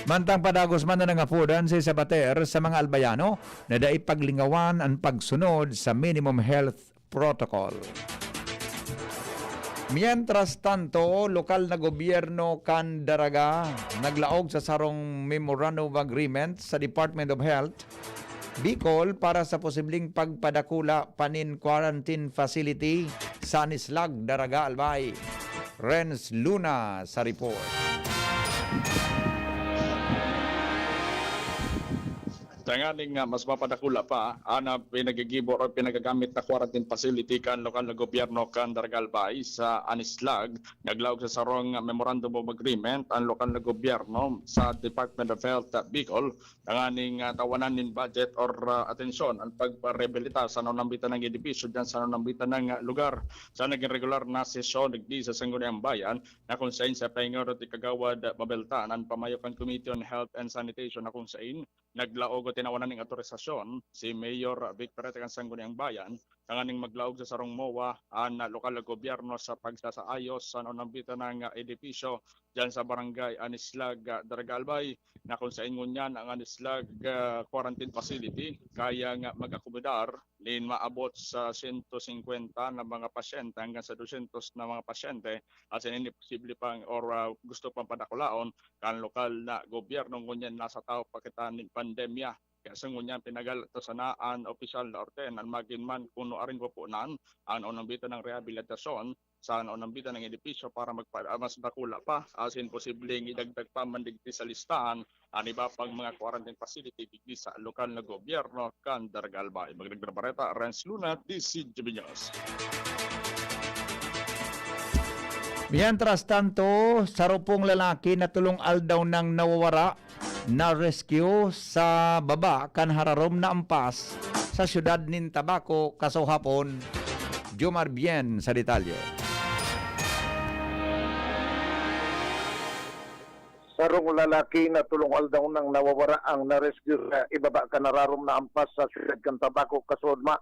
Mantang padagos man na nangapodan si Sabater sa mga Albayano na dai paglingawan ang pagsunod sa minimum health protocol. Mientras tanto, lokal na gobyerno kan Daraga naglaog sa sarong Memorandum of Agreement sa Department of Health Bicol para sa posibleng pagpadakula pa nin quarantine facility sa Anislag, Daraga, Albay. Renz Luna sa report. Tanganing nga mas mapadakula pa ana pinagigibo o pinagagamit na quarantine facility kan lokal na gobyerno kan Daraga, Albay sa Anislag. Naglaog sa sarong Memorandum of Agreement ang lokal na gobyerno sa Department of Health Bicol tanganing ah, tawanan nin budget or ah, atensyon ang pagparehabilitar sa nanambitan ng edifisyo diyan sa nanambitan ng ah, lugar. Sa naging regular na sesyon digdi sa Sangguniang Bayan na kung sain sa pahinga ni Kagawad Mabeltan ang pamayo kan Committee on Health and Sanitation na kung sain naglaog o tinawanan ning autorisasyon si Mayor Vic Perete kan Sangguniang Bayan tanganing maglaog sa sarong MOA an lokal na gobyerno sa pagsasaayos sa naunambitan na edipisyo diyan sa Barangay Anislag, ah, Daraga Albay, na kung saen ngunyan ang Anislag, ah, quarantine facility kaya nga mag-akomodar nin maabot sa sento singkwenta na mga pasyente hanggang sa dusyentos na mga pasyente, asin ini posible pang or, ah, gusto pang padakulaon kan lokal na gobyerno ngunyan nasa tahaw pa kita nin pandemya. Kaya sa ngunyan pinagal to sana an opisyal na ordenan, magin man kuno arin pupunan ang naunambitan ng rehabilitasyon sa naunambitan ng edipisyo para magpa-, ah, mas dakula pa, asin posibleng idagdag pa man digdi sa listahan an iba pang mga quarantine facility digdi sa lokal na gobyerno kan Daraga Albay. Magdagdag na bareta, Renz Luna, D C G B News. Mientras tanto, saro pong lalaki na tolong aldaw nang nawawara, na-rescue sa baba kan hararom na ampas sa siyudad nin Tabaco, kasuhapon. Jomar Bien sa detalye. Sarong lalaki na tolong aldaw nang nawawara ang na-rescue sa ibaba kan hararom na ampas sa siyudad kan Tabaco, kasuodma.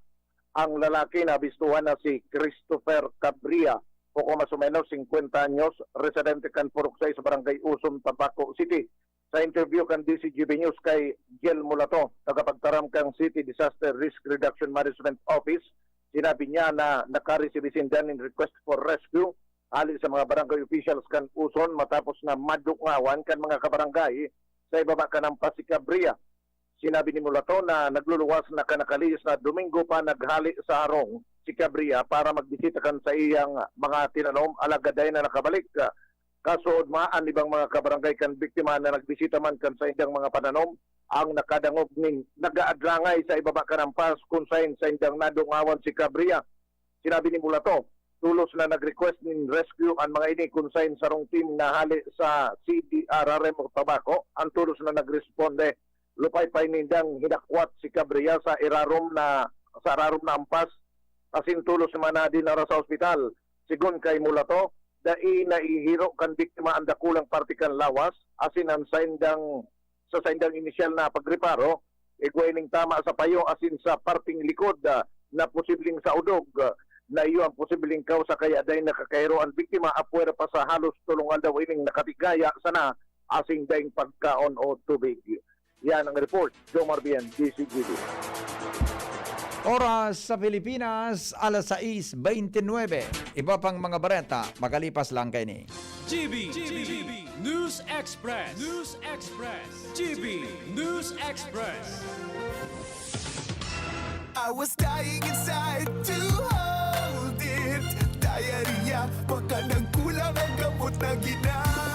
Ang lalaki na naabistuhan na si Christopher Cabria, poco mas o menos singkwenta anyos, residente kan Purok sais, Barangay Uson, Tabaco City. Sa interview kan D C G B News kay Jel Mulato, tagapagtaram kan City Disaster Risk Reduction Management Office, sinabi niya na nakaresibi sinda nin request for rescue hali sa mga barangay officials kan Uson matapos na madungawan kan mga kabarangay sa ibaba kan ampas si Cabria. Sinabi ni Mulato na nagluluwas na kan nakalihis na Domingo pa naghale sa harong si Cabria para magbisita kan saiyang mga tinanom, alagad dai na nakabalik. Kasuodma, an ibang mga kabarangay kan biktima na nagbisita man kan saindang mga pananom ang nakadangog nin nag-aadrangay sa ibaba kan ampas kun saen saindang nadungawan si Cabria. Sinabi ni Mulato, tolos na nag-request nin rescue an mga ini kun saen sarong team na hale sa C D R R M o Tabaco ang tolos na nagresponde. Lupay-pay nindang hinakwat si Cabria sa irarom na, sa irarom na ampas, asin tolos man na dinara sa ospital. Sigon kay Mulato, dai naihiro kan biktima an dakulang parte kan lawas, asin an saindang, sa saindang inisyal na pagreparo, igwa ining tama sa payo asin sa parteng likod, ah, na posibleng sa udog, ah, na iyo ang posibleng kausa kaya dai nakakahiro an biktima apwera pa sa halos tolong aldaw ining nakatigaya sana asin daing pagkaon o tubig. Yan ang report, Jomar Bien, D C G B. Oras sa Pilipinas, alas sais beintinuebe. Iba pang mga bareta, makalipas lang kaini. G B, G B, News Express, News Express, G B News Express. I was dying inside to hold it. Diarrhea, baka nagkulang ang gamot na ginamit.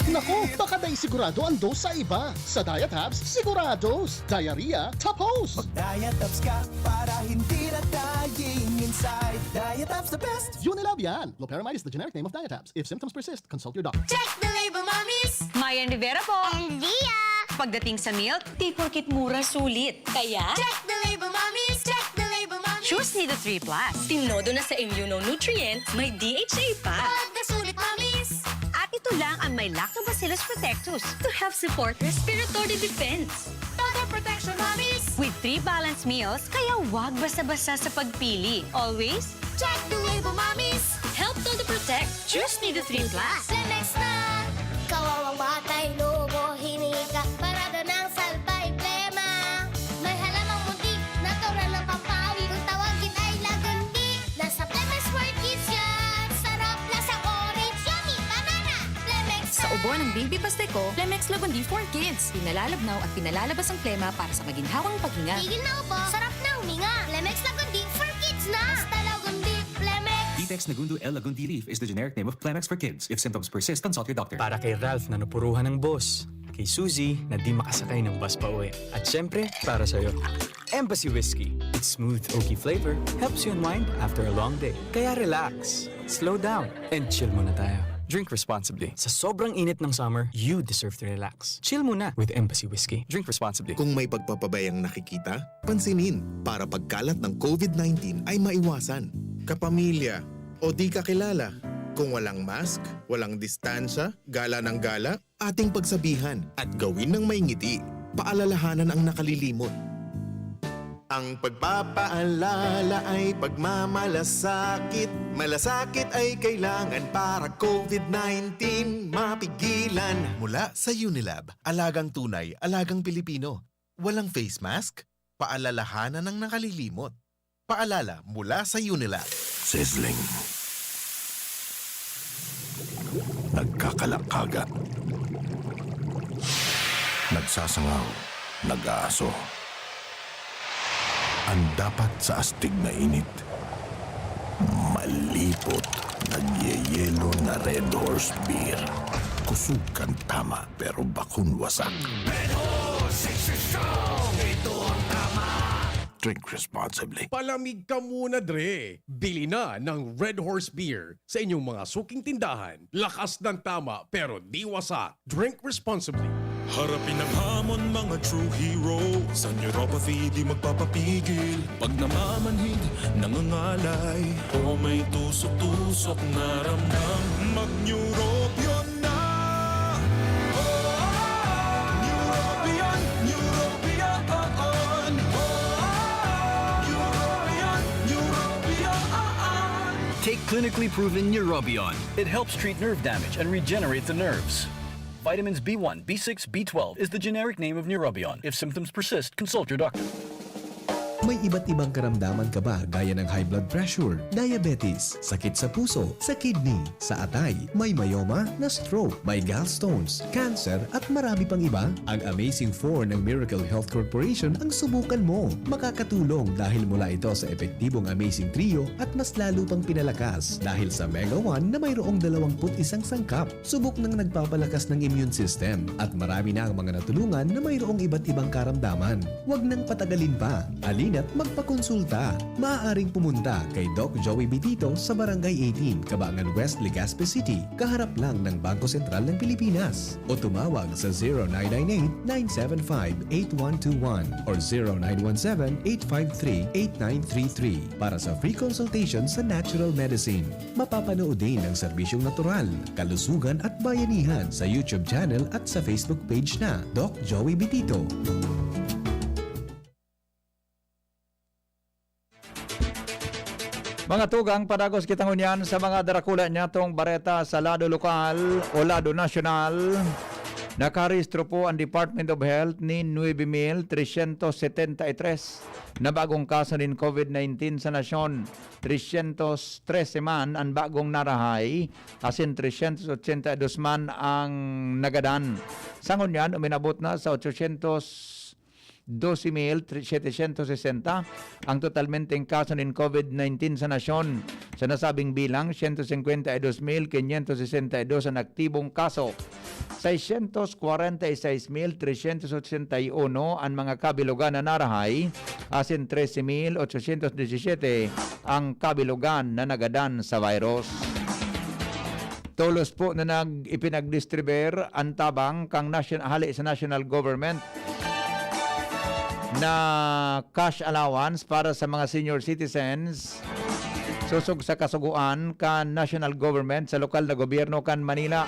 Naku, baka dai sigurado ang dose sa iba. Sa Diatabs, sigurados. Diarrhea, tapos. Diatabs ka para hindi na dying inside. Diatabs the best. Unilab yan. Loperamide is the generic name of Diatabs. If symptoms persist, consult your doctor. Check the label, mommies! Mayan Rivera po! And Via! Pagdating sa milk, di porkit mura, sulit. Kaya, Check the label, mommies! Check the label, mommies! Choose Nido three plus. Tinodo na sa immunonutrient, may D H A pa. Pagkasulit, mommies! At ito lang ang may Lactobacillus protectus to help support respiratory defense. Total protection, mommies! With three balanced meals, kaya wag basta-basta sa pagpili. Always, Check the label, mommies! Help Todo Protect. Choose Nido three plus. Lemex na! Kawawang batay, lubo, hinika, parada ng salbay, plema. May halamang muntik, natural na pampawi. Kung tawagin ay lagundi, nasa Lemex for Kids yan. Sarap, lasang orange, yummy, banana. Lemex Sa ubo ng baby paste ko, Lemex Lagundi for Kids. Pinalalabnaw at pinalalabas ang plema para sa maginhawang paghinga. Tigil na ubo, sarap na huminga. Lemex Lagundi for Kids na. Basta Lagundi, Lemex. Vitex Nagundo L Lagundi leaf is the generic name of Plemex for kids. If symptoms persist, consult your doctor. Para kay Ralph na napuruhan ng boss. Kay Suzy na di makasakay ng bus pa uwi. At syempre, para sa'yo. Embassy Whiskey. Its smooth, oaky flavor helps you unwind after a long day. Kaya relax, slow down, and chill muna tayo. Drink responsibly. Sa sobrang init ng summer, you deserve to relax. Chill muna with Embassy Whiskey. Drink responsibly. Kung may pagpapabayang nakikita, pansinin para pagkalat ng COVID nineteen ay maiwasan. Kapamilya o di kakilala, kung walang mask, walang distansya, gala ng gala, ating pagsabihan at gawin ng may ngiti. Paalalahanan ang nakalilimot. Ang pagpapaalala ay pagmamalasakit. Malasakit ay kailangan para covid nineteen mapigilan. Mula sa Unilab, alagang tunay, alagang Pilipino. Walang face mask? Paalalahanan ng nakalilimot. Paalala mula sa Unilab. Sizzling. Nagkakalakaga. Nagsasangaw. Nag-aaso. Ang dapat sa astig na init, malipot, nagyeyelo na Red Horse Beer. Kusog kan tama, pero bakong wasak. Red Horse, six strong. Ito ang tama. Drink responsibly. Palamig ka muna, Dre. Bili na ng Red Horse Beer sa inyong mga suking tindahan. Lakas ng tama, pero di wasak. Drink responsibly. Harapin ang hamon, mga true hero. Sa neuropathy, di magpapapigil. Pag namamanhid, nangangalay, o may tusok-tusok na ramdam, mag-Neurobion na. Oh, Neurobion, Neurobion, oh, oh. Neurobion, Neurobion, oh, oh. Take clinically proven Neurobion. It helps treat nerve damage and regenerate the nerves. Vitamins B one, B six, B twelve is the generic name of Neurobion. If symptoms persist, consult your doctor. May iba't ibang karamdaman ka ba, gaya ng high blood pressure, diabetes, sakit sa puso, sa kidney, sa atay, may myoma, na-stroke, may gallstones, cancer, at marami pang iba? Ang Amazing four ng Miracle Health Corporation ang subukan mo. Makakatulong dahil mula ito sa epektibong Amazing Trio at mas lalo pang pinalakas dahil sa Mega one na mayroong dalawang put isang sangkap. Subok nang nagpapalakas ng immune system at marami na ang mga natulungan na mayroong iba't ibang karamdaman. Huwag nang patagalin pa. Halina't magpakonsulta. Maaaring pumunta kay Doc Joey Bitito sa Barangay eighteen, Cabangan West, Legazpi City, kaharap lang ng Bangko Sentral ng Pilipinas. O tumawag sa zero nine nine eight, nine seven five, eight one two one or zero nine one seven, eight five three, eight nine three three para sa free consultation sa natural medicine. Mapapanood din ang serbisyong natural, kalusugan at bayanihan sa YouTube channel at sa Facebook page na Doc Joey Bitito. Mga tugang, padagos kita ngunyan sa mga darakula niyatong bareta sa lado lokal o lado nasyonal. Nakarehistro po ang Department of Health nin nuebe mil tresyentos setenta y tres na bagong kaso nin covid nineteen sa nasyon. Tresyentos trese man an bagong narahay, asin tresyentos otsenta y dos man ang nagadan. Sa ngunyan, uminabot na sa otsosyentos dose mil setecientos sesenta ang totalmenteng kaso nin covid nineteen sa nasyon. Sa nasabing bilang, siyento singkwenta y dos mil kinyentos sesenta y dos an aktibong kaso. Seiscientos kwarenta y seis mil trescientos ochenta y uno an mga kabilogan na narahay, asin trese mil ochocientos disisiete ang kabilogan na nagadan sa virus. Tolos po na nag-, ipinagdistribuer an tabang kan nasyon-, hali sa national government na cash allowance para sa mga senior citizens, sosog sa kasugoan kan national government sa lokal na gobyerno kan Manila.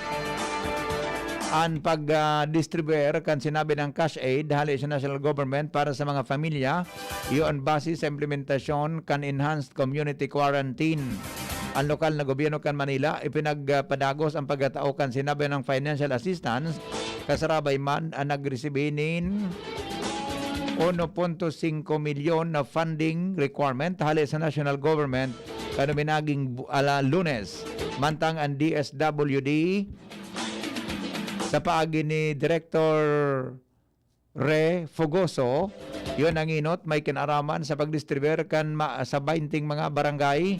An pag, ah, distribuer kan sinabi ng cash aid hali sa national government para sa mga pamilya, iyo an base sa implementasyon kan enhanced community quarantine. An lokal na gobyerno kan Manila, ipinagpadagos ang pagkatao kan sinabi ng financial assistance, kasarabay man ang nagresibi nin uno punto singko milyon na funding requirement hali sa national government kan uminaging bu-, ala, Lunes. Mantang ang D S W D, sa paagi ni Director Re Fogoso, iyo nanginot may kinaraman sa pagdistribuer kan ma-, sa baynting mga barangay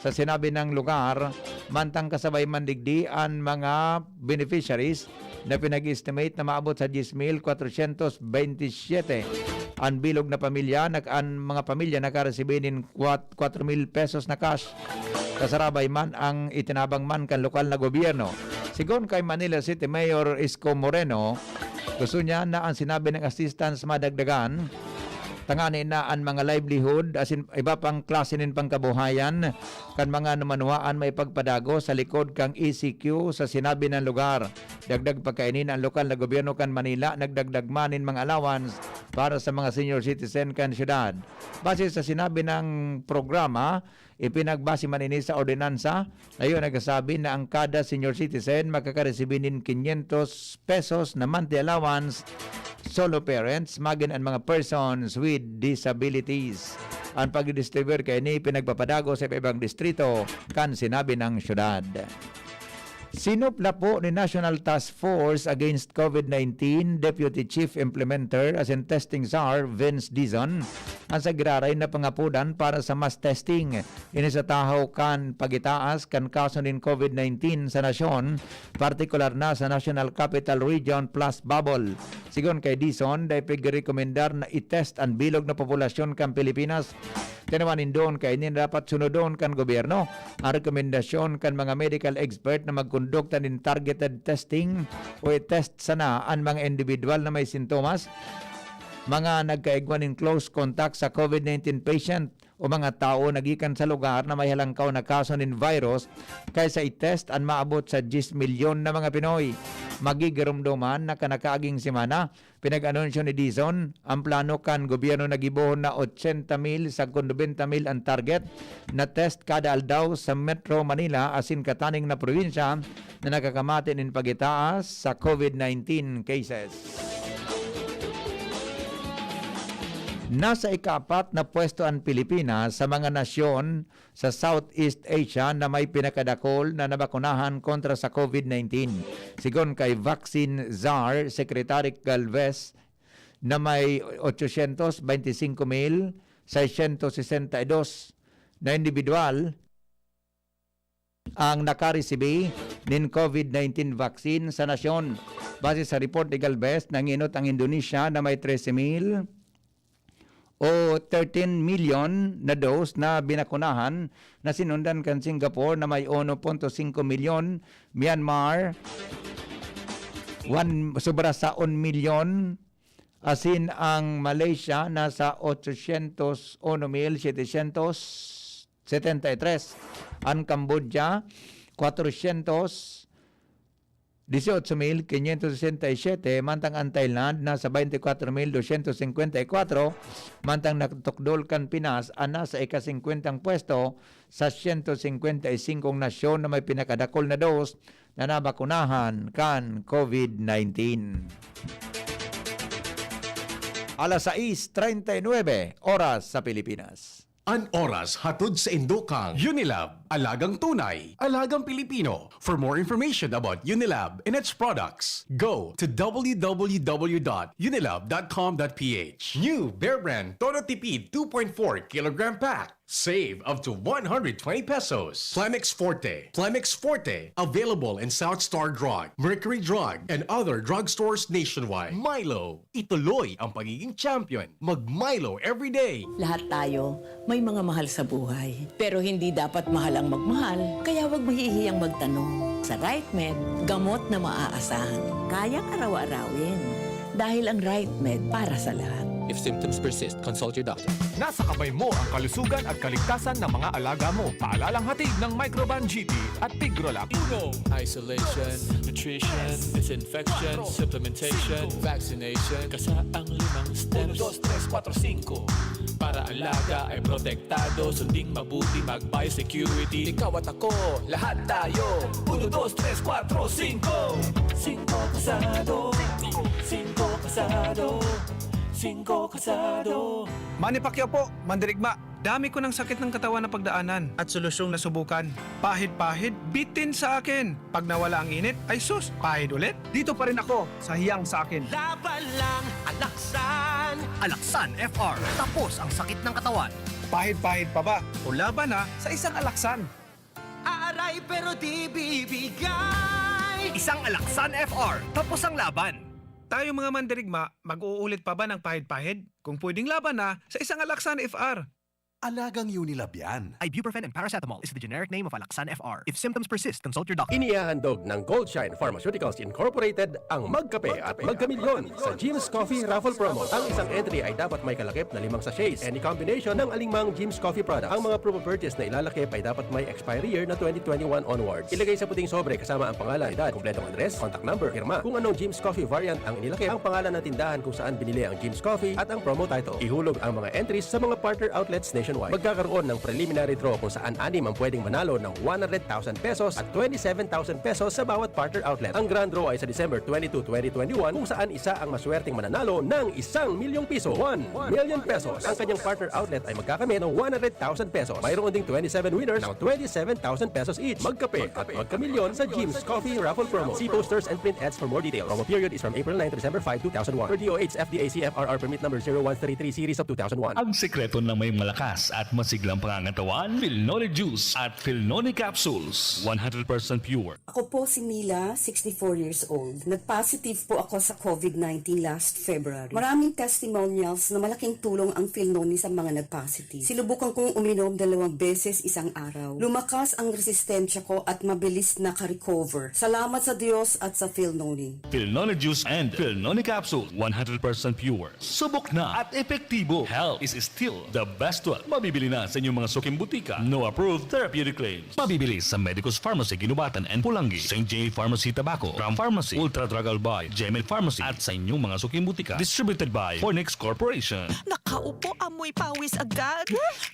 sa sinabi ng lugar, mantang kasabay man digdi an mga beneficiaries na pinag-estimate na maabot sa diyes mil kwatrosyentos beynte siyete. An bilog na pamilya, nag-, an mga pamilya nakaresibi nin kwat-, kwatro mil pesos na cash. Kasarabay man ang itinabang man kan lokal na gobyerno. Sigon kay Manila City Mayor Isko Moreno, gusto niya na ang sinabi ng assistance madagdagan Tanganing na an mga livelihood asin iba pang klase nin pangkabuhayan kan mga manunuan maipagpadagos sa likod kan E C Q sa sinabi na lugar. Dagdag pa kaini na an lokal na gobyerno kan Manila nagdagdag man nin mga allowance para sa mga senior citizen kan syudad. Base sa sinabi na programa, ipinagbase man ini sa ordinansa na iyo nagsasabi na ang kada senior citizen makakaresibi nin quinientos pesos na monthly allowance, solo parents, magin an mga persons with disabilities. An pagdidistribuyar kaini pinagpapadagos sa iba-ibang distrito kan sinabi na syudad. Sinupla po ni National Task Force Against COVID nineteen Deputy Chief Implementer asin Testing Czar Vince Dizon an sa giraray na pangapodan para sa mass testing. Ini sa tahaw kan pagitaas kan kaso nin COVID nineteen sa nasyon, partikular na sa National Capital Region plus bubble. Sigon kay Dizon, dai pigrekomendar na i-test an bilog na populasyon kan Pilipinas. Tinawan nin doon kaini na dapat sunodon kan gobyerno ang rekomendasyon kan mga medical expert na magkondukta nin targeted testing o i-test sana an mga individual na may sintomas, mga nagkaigwa nin close contact sa COVID nineteen patient o mga tawo na gikan sa lugar na may halangkaw na kaso nin virus kaysa i-test an maabot sa diyes milyon na mga Pinoy. Magigiromdoman na kan nakaaging semana, pinag-anunsyo ni Dizon ang plano kan gobyerno na gibohon na ochenta mil sagkod nobenta mil an target na test kada aldaw sa Metro Manila asin kataning na probinsya na nakakamati nin pagitaas sa COVID nineteen cases. Nasa ikaapat na pwesto an Pilipinas sa mga nasyon sa Southeast Asia na may pinakadakul na nabakunahan kontra sa COVID nineteen. Sigon kay Vaccine Czar Secretary Galvez, na may ochocientos veinticinco mil seiscientos sesenta y dos na individual ang nakaresibi nin COVID nineteen vaccine sa nasyon. Base sa report ni Galvez, nangenot ang Indonesia na may trese mil o thirteen million na dose na binakunahan, na sinundan kan Singapore na may uno punto singko milyon, Myanmar, one, sobra sa un milyon, asin ang Malaysia nasa ochocientos uno mil setecientos setenta y tres, ang Cambodia, cuatrocientos dieciocho mil quinientos sesenta y siete, mantang ang Thailand nasa veinticuatro mil doscientos cincuenta y cuatro, mantang natukdol kan Pinas an nasa ika-singkwentang pwesto sa siyento singkwenta y singkong nasyon na may pinakadakul na dose na nabakunahan kan COVID nineteen. Alas sais treinta y nuebe, oras sa Pilipinas. An oras hatod saindo kan Unilab, alagang tunay, alagang Pilipino. For more information about Unilab and its products, go to w w w dot unilab dot com dot p h. New Bear Brand Todo Tipid two point four kilogram pack. Save up to one hundred twenty pesos. Plemex Forte. Plemex Forte, available in South Star Drug, Mercury Drug, and other drugstores nationwide. Milo, ituloy ang pagiging champion. Mag Milo everyday. Lahat tayo may mga mahal sa buhay. Pero hindi dapat mahal ang magmahal, kaya huwag mahihiyang magtanong. Sa Right Med, gamot na maaasahan, kayang araw-arawin. Dahil ang Right Med para sa lahat. If symptoms persist, consult your doctor. Nasa kamay mo ang kalusugan at kaligtasan ng mga alaga mo. Paalalang hatid ng Microban G P at Tigrolab. Uno. Isolation, nutrition, disinfection, supplementation, vaccination. Kasa ang limang steps. Uno, dos, tres, kuwatro, singko. Para alaga ay protektado, sunding mabuti, mag-biosecurity. Ikaw at ako, lahat tayo. Uno, dos, tres, kuwatro, singko. Singko kasado. Singko kasado. Singko kasado. Manny Pacquiao po, mandirigma. Dami ko ng sakit ng katawan na pagdaanan at solusyong nasubukan. Pahid-pahid, bitin sa akin. Pag nawala ang init, ay sus, pahid ulit. Dito pa rin ako sa hiyang sa akin. Laban lang, Alaksan! Alaksan F R, tapos ang sakit ng katawan. Pahid-pahid pa ba? O laban na sa isang Alaksan. Aaray pero di bibigay! Isang Alaksan F R, tapos ang laban. Tayo mga mandirigma, mag-uulit pa ba ng pahid-pahid? Kung pwedeng laban na sa isang Alaksan F R. alagang Unilab yan. Ibuprofen and paracetamol is the generic name of Alaxan F R. If symptoms persist, consult your doctor. Inihahandog ng Goldshine Pharmaceuticals Incorporated ang Magkape at Magkamilyon sa Jim's Coffee Raffle Promo. Ang isang entry ay dapat may kalakip na limang sachets, any combination ng alingmang Jim's Coffee product. Ang mga proof of purchase na ilalakip ay dapat may expiry year na twenty twenty-one onwards. Ilagay sa puting sobre kasama ang pangalan, edad, kumpletong address, contact number, pirma. Kung anong Jim's Coffee variant ang inilakip, ang pangalan ng tindahan kung saan binili ang Jim's Coffee at ang promo title. Ihulog ang mga entries sa mga partner outlets nationwide. Magkakaroon ng preliminary draw kung saan anim ang pwedeng manalo ng one hundred thousand pesos at twenty-seven thousand pesos sa bawat partner outlet. Ang grand draw ay sa December twenty-two, twenty twenty-one, kung saan isa ang maswerteng mananalo ng isang milyong piso, one million pesos. Ang kanyang partner outlet ay magkakamit ng one hundred thousand pesos. Mayroon ding twenty-seven winners ng twenty-seven thousand pesos each. Magkape at magkamilyon sa Jim's Coffee Raffle Promo. See posters and print ads for more details. Promo period is from April nine to December five, two thousand one. Per D O H F D A C F R R permit number zero one three three series of two thousand one. Ang sekreto ng may malakas at masiglang pangangatawan, Filnoni Juice at Filnoni Capsules, one hundred percent pure. Ako po si Mila, sixty-four years old. Nag-positive po ako sa covid nineteen last February. Maraming testimonials na malaking tulong ang Filnoni sa mga nag-positive. Sinubukan kong uminom dalawang beses isang araw. Lumakas ang resistensya ko at mabilis naka-recover. Salamat sa Diyos at sa Filnoni. Filnoni Juice and Filnoni Capsule, one hundred percent pure. Subok na at epektibo. Health is still the best wealth. Mabibili na sa inyong mga suking butika. No approved therapeutic claims. Mabibili sa Medicus Pharmacy, Guinobatan and Polangui, Saint J Pharmacy, Tabaco, Ram Pharmacy, Ultra Drug Albay, Gmail Pharmacy, at sa inyong mga suking butika. Distributed by Fornix Corporation. Nakaupo, amoy pawis agad.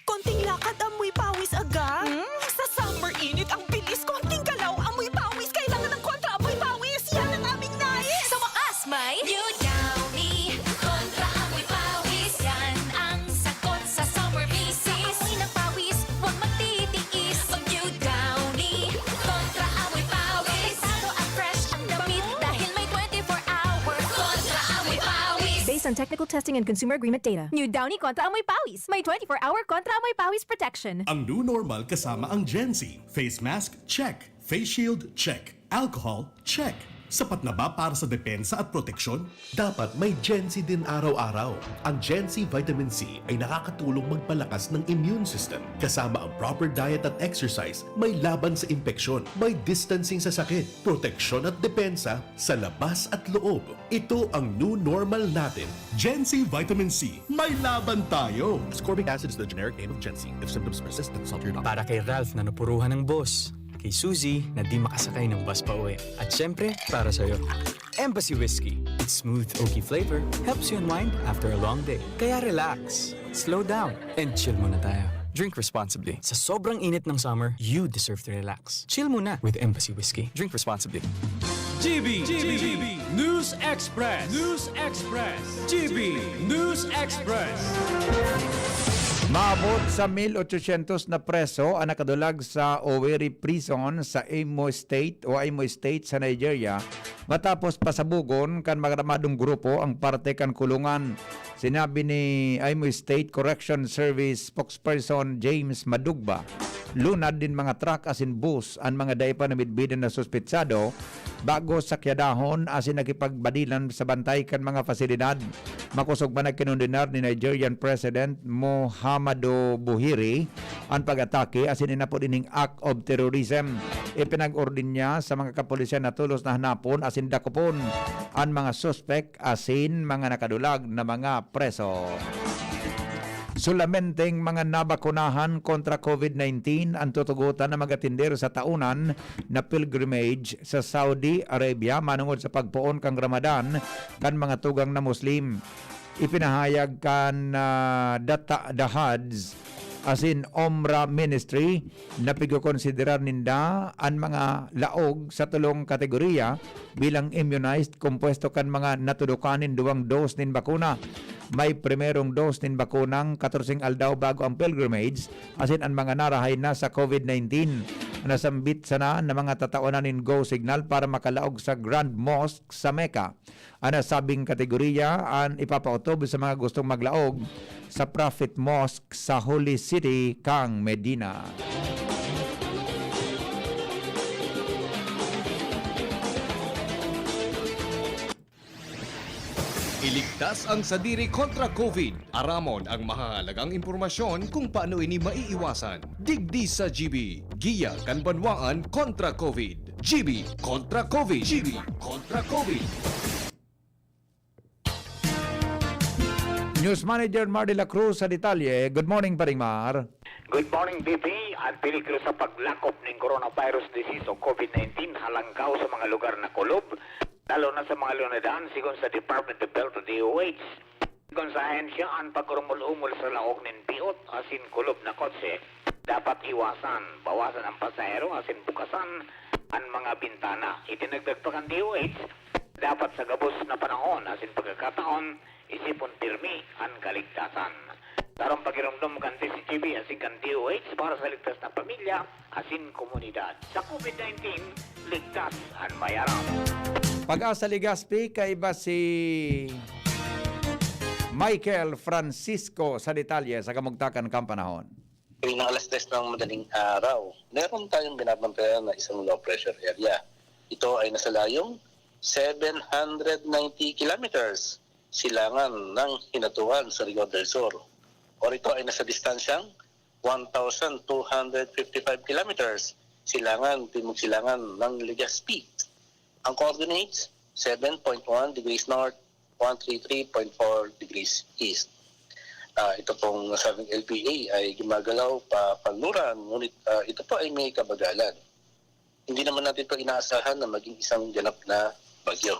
Konting lakad, amoy pawis agad. Hmm? Sa summer init, ang bilis. Konting galaw, amoy pawis. Kailangan ng kontra amoy pawis. Yan ang aming nais. Sa wakas, may New Downy Kontra Amoy Pawis. Yan ang sagot sa summer misis. Sa amoy ng pawis, huwag magtitiis. Mag New Downy Kontra Amoy Pawis. Protektado at fresh ang damit dahil may twenty-four hour Kontra Amoy Pawis. Based on technical testing and consumer agreement data. New Downy Kontra Amoy Pawis. May twenty-four hour Kontra Amoy Pawis protection. Ang new normal kasama ang Gen Z. Face mask, check. Face shield, check. Alcohol, check. Sapat na ba para sa depensa at proteksyon? Dapat may Gen Z din araw-araw. Ang Gen Z Vitamin C ay nakakatulong magpalakas ng immune system. Kasama ang proper diet at exercise, may laban sa impeksyon, may distancing sa sakit, proteksyon at depensa sa labas at loob. Ito ang new normal natin. Gen Z Vitamin C, may laban tayo! Ascorbic acid is the generic name of Gen Z. If symptoms persist, consult your doctor. Para kay Ralph na napuruhan ng boss, kay Suzy na di makasakay ng bus pa uwi, at syempre, para sa'yo. Embassy Whiskey. Its smooth, oaky flavor helps you unwind after a long day. Kaya relax, slow down, and chill muna tayo. Drink responsibly. Sa sobrang init ng summer, you deserve to relax. Chill muna with Embassy Whiskey. Drink responsibly. G B, G B, News Express. News Express. G B, News Express. Maabot sa mil ochocientos na preso ang nakadulag sa Owerri Prison sa Imo State o Imo State sa Nigeria, matapos pasabugon kan mga armadong grupo ang parte kan kulungan. Sinabi ni Imo State Correction Service spokesperson James Madugba, lunad nin mga truck asin bus an mga dai pa namidbidan na suspetsado bago sakyadahon asin nakipagbadilan sa bantay kan mga pasilidad. Makosog man nagkinondenar ni Nigerian President Muhammadu Buhari an pag-atake asin inapod ining act of terrorism. Ipinag-ordin niya sa mga kapulisan na tolos na hanapon asin dakopon an mga suspek asin mga nakadulag na mga preso. Solamenteng mga nabakunahan kontra covid nineteen an tutugotan na mag-atender sa taonan na pilgrimage sa Saudi Arabia manongod sa pagpoon kan Ramadan kan mga tugang na Muslim. Ipinahayag kan, ah, Data, The Hajj asin Omra Ministry na pigkokonsiderar ninda an mga laog sa tolong kategoriya bilang immunized, kompuesto kan mga natudukan nin duwang dose nin bakuna. May primerong dose nin bakunang katorseng aldaw bago ang pilgrimage, asin an mga narahay na sa covid nineteen. Nasambit sana na mga tatawanan nin go signal para makalaog sa Grand Mosque sa Mecca. An nasabing kategoriya an ipapaotob sa mga gustong maglaog sa Prophet Mosque sa Holy City kan Medina. Ligtas ang sadiri kontra COVID. Aramon ang mahahalagang impormasyon kung paano ini maiiwasan. Digdi sa G B, Giya kan Banwaan kontra COVID. G B kontra COVID. G B kontra COVID. News Manager Mar de la Cruz sa detalye. Good morning, Paring Mar. Good morning, B B. Ang peligro sa paglakop ning coronavirus disease o COVID nineteen halangkaw sa mga lugar na kulob, lalo na sa mga lunidahan, sigon sa Department of Health o D O H. Sigon sa ahensya, an pagurumol-umol sa laog nin biot asin kulob na kotse dapat iwasan. Bawasan ang pasahero asin bukasan an mga bintana. Idinagdag pa kan D O H, dapat sa gabos na panahon asin pagkakataon, isipon pirmi an kaligtasan. Sarong pagiromdom kan D C G B asin kan D O H para sa ligtas na pamilya asin komunidad. Sa COVID nineteen, ligtas an may aram. Pag-asa Legazpi, kaiba si Michael Francisco sa detalye sa kamugtakan kan panahon. Tuwing alas tres ng madaling araw, meron tayong binabantayan na isang low pressure area. Ito ay nasa layong seven hundred ninety kilometers silangan ng Hinatuan sa Rigao del Sur, or ito ay nasa distansyang one thousand two hundred fifty-five kilometers silangan, timog-silangan ng Legazpi. Ang coordinates, seven point one degrees north, one three three point four degrees east. Ah, ito pong nasabing L P A ay gumagalaw pa kanluran, ngunit, ah, ito po ay may kabagalan. Hindi naman natin ito inaasahan na maging isang ganap na bagyo.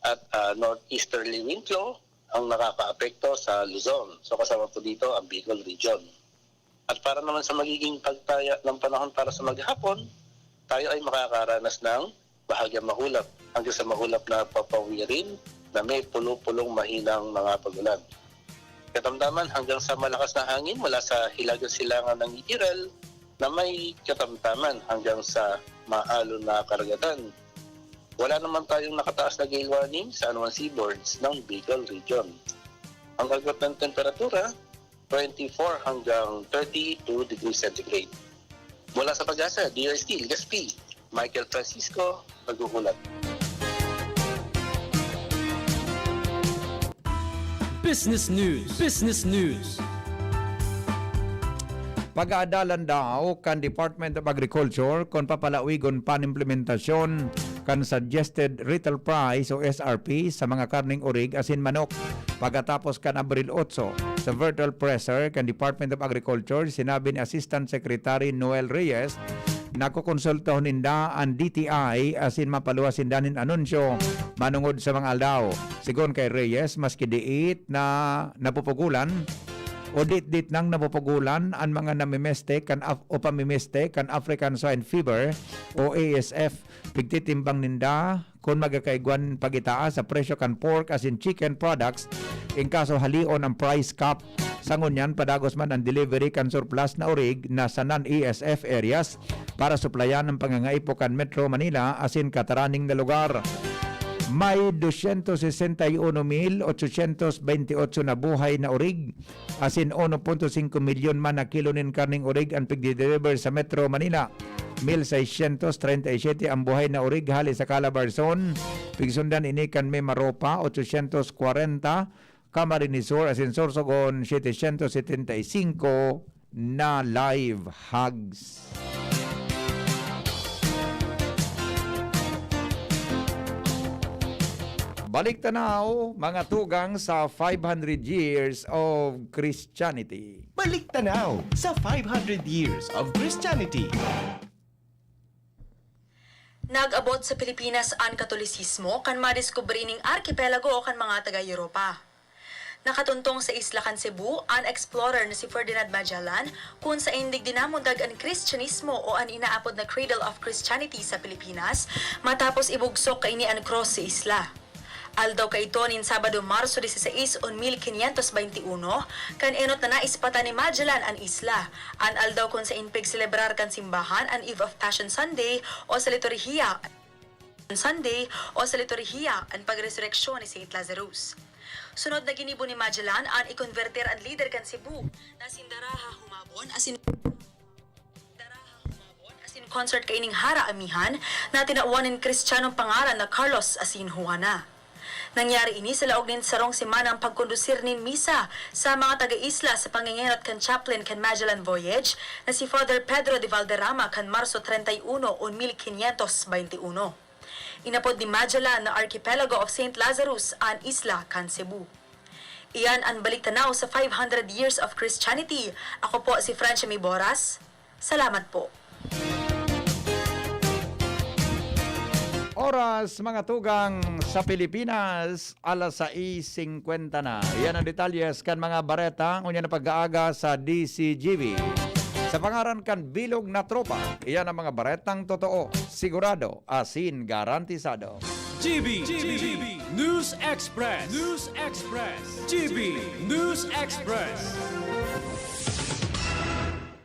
At, ah, northeasterly wind flow ang nakakaapekto sa Luzon. So, kasama po dito ang Bicol region. At para naman sa magiging pagtaya ng panahon para sa maghapon, tayo ay makakaranas ng bahagyang maulap hanggang sa maulap na papawirin na may pulo-pulong mahinang mga pag-ulan. Katamtaman hanggang sa malakas na hangin mula sa hilagang silangan ng Ikiral na may katamtaman hanggang sa maalon na karagatan. Wala naman tayong nakataas na gale warning sa anumang seaboards ng Bicol Region. Ang agwat ng temperatura, twenty-four hanggang thirty-two degrees centigrade. Mula sa Pag-asa, D O S T, Legazpi, Michael Francisco, nag-uulat. Business News. Business News. Pag-aadalan daw kan Department of Agriculture kun papalawigon pa an implementasyon kan suggested retail price o S R P sa mga karneng orig asin manok. Pagkatapos kan Abril otso, sa virtual presser kan Department of Agriculture, sinabi ni Assistant Secretary Noel Reyes, nakokonsultahon ninda an D T I asin mapaluwas sinda nin anunsyo manongod sa mga aldaw. Sigon kay Reyes, maski diit na napupugulan o ditdit nang napupugulan an mga namimeste kan af-, o pamimeste kan African Swine Fever o A S F, pigtitimbang ninda kun magkakaigwan pagitaas sa presyo kan pork asin chicken products, in kaso haleon ang price cap. Sa ngunyan, padagos man an delivery kan surplus na orig na sa non-A S F areas para suplayan ang pangangaipo kan Metro Manila asin kataraning na lugar. May dosyentos sesenta y uno mil ochosyentos bente y otso na buhay na orig asin uno punto singko milyon man na kilo nin karneng orig an pigdideliver sa Metro Manila. Mil seiscientos treinta y siete ang buhay na orig hale sa Calabarzon. Pigsundan ini kan Mimaropa, ochosyentos kwarenta, Camarines Sur asin Sorsogon, setecientos setenta y cinco na live hogs. Balik tanaw, mga tugang sa five hundred years of Christianity. Balik tanaw sa five hundred years of Christianity. Nag-abot sa Pilipinas an Katolisismo kan madiskubre ning arkipelago kan mga taga-Europa. Nakatuntong sa isla kan Cebu an explorer na si Ferdinand Magellan, kun saen digdi namundag an Kristyanismo o an inaapod na Cradle of Christianity sa Pilipinas, matapos ibugsok kaini an krus sa isla. Aldaw kaidto nin Sabado, Marso dieciséis, un mil quinientos veintiuno, kan enot na naispatan ni Magellan an isla, an aldaw kun saen pigselebrar kan simbahan an Eve of Passion Sunday o sa liturhiya, Sunday o sa liturhiya an pagresureksyon ni Saint Lazarus. Sunod na ginibo ni Magellan an ikonbertir an lider kan Cebu na si Daraha Humabon asin Daraha Humabon asin consort kaining hara amihan na tinawan nin Kristiyanong pangaran na Carlos asin Juana. Nangyari ini sa laog nin sarong semanang pagkondusir nin misa sa mga taga-isla sa pangengenot kan chaplain kan Magellan Voyage na si Father Pedro de Valderrama kan Marso treinta y uno, un mil quinientos veintiuno. Inapod ni Magellan na Archipelago of Saint Lazarus an isla kan Cebu. Iyan an balik tanaw sa five hundred years of Christianity. Ako po si Francia Miboras. Salamat po. Oras, mga tugang, sa Pilipinas, alas sais singkwenta na. Iyan ang detalles kan mga bareta ngunyan na pag-aaga sa D C G B. Sa pangaran kan bilog na tropa, iyan ang mga baretang totoo, sigurado, asin garantisado. G B, G B, News Express, News Express, G B, News Express.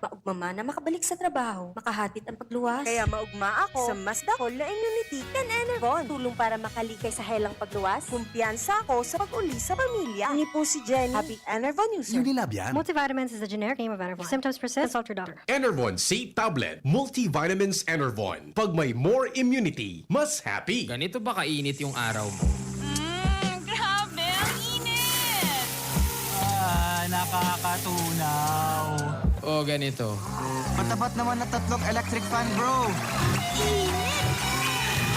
Maugma man na makabalik sa trabaho, makahatid ang pagluwas. Kaya maugma ako sa mas dakul na immunity kan Enervon. Tulong para makalikay sa helang pagluwas. Kumpiyansa ako sa pag-uli sa pamilya. Ini po si Jenny, happy Enervon user. Unilab yan. Multivitamins is the generic name of Enervon. If symptoms persist, consult your doctor. Enervon C Tablet, Multivitamins Enervon. Pag may more immunity, mas happy. Ganito ba kainit yung araw mo? Mm, grabe, ang init! Ah, nakakatunaw. O ganito. Matapat naman na tatlong electric fan, bro! Init!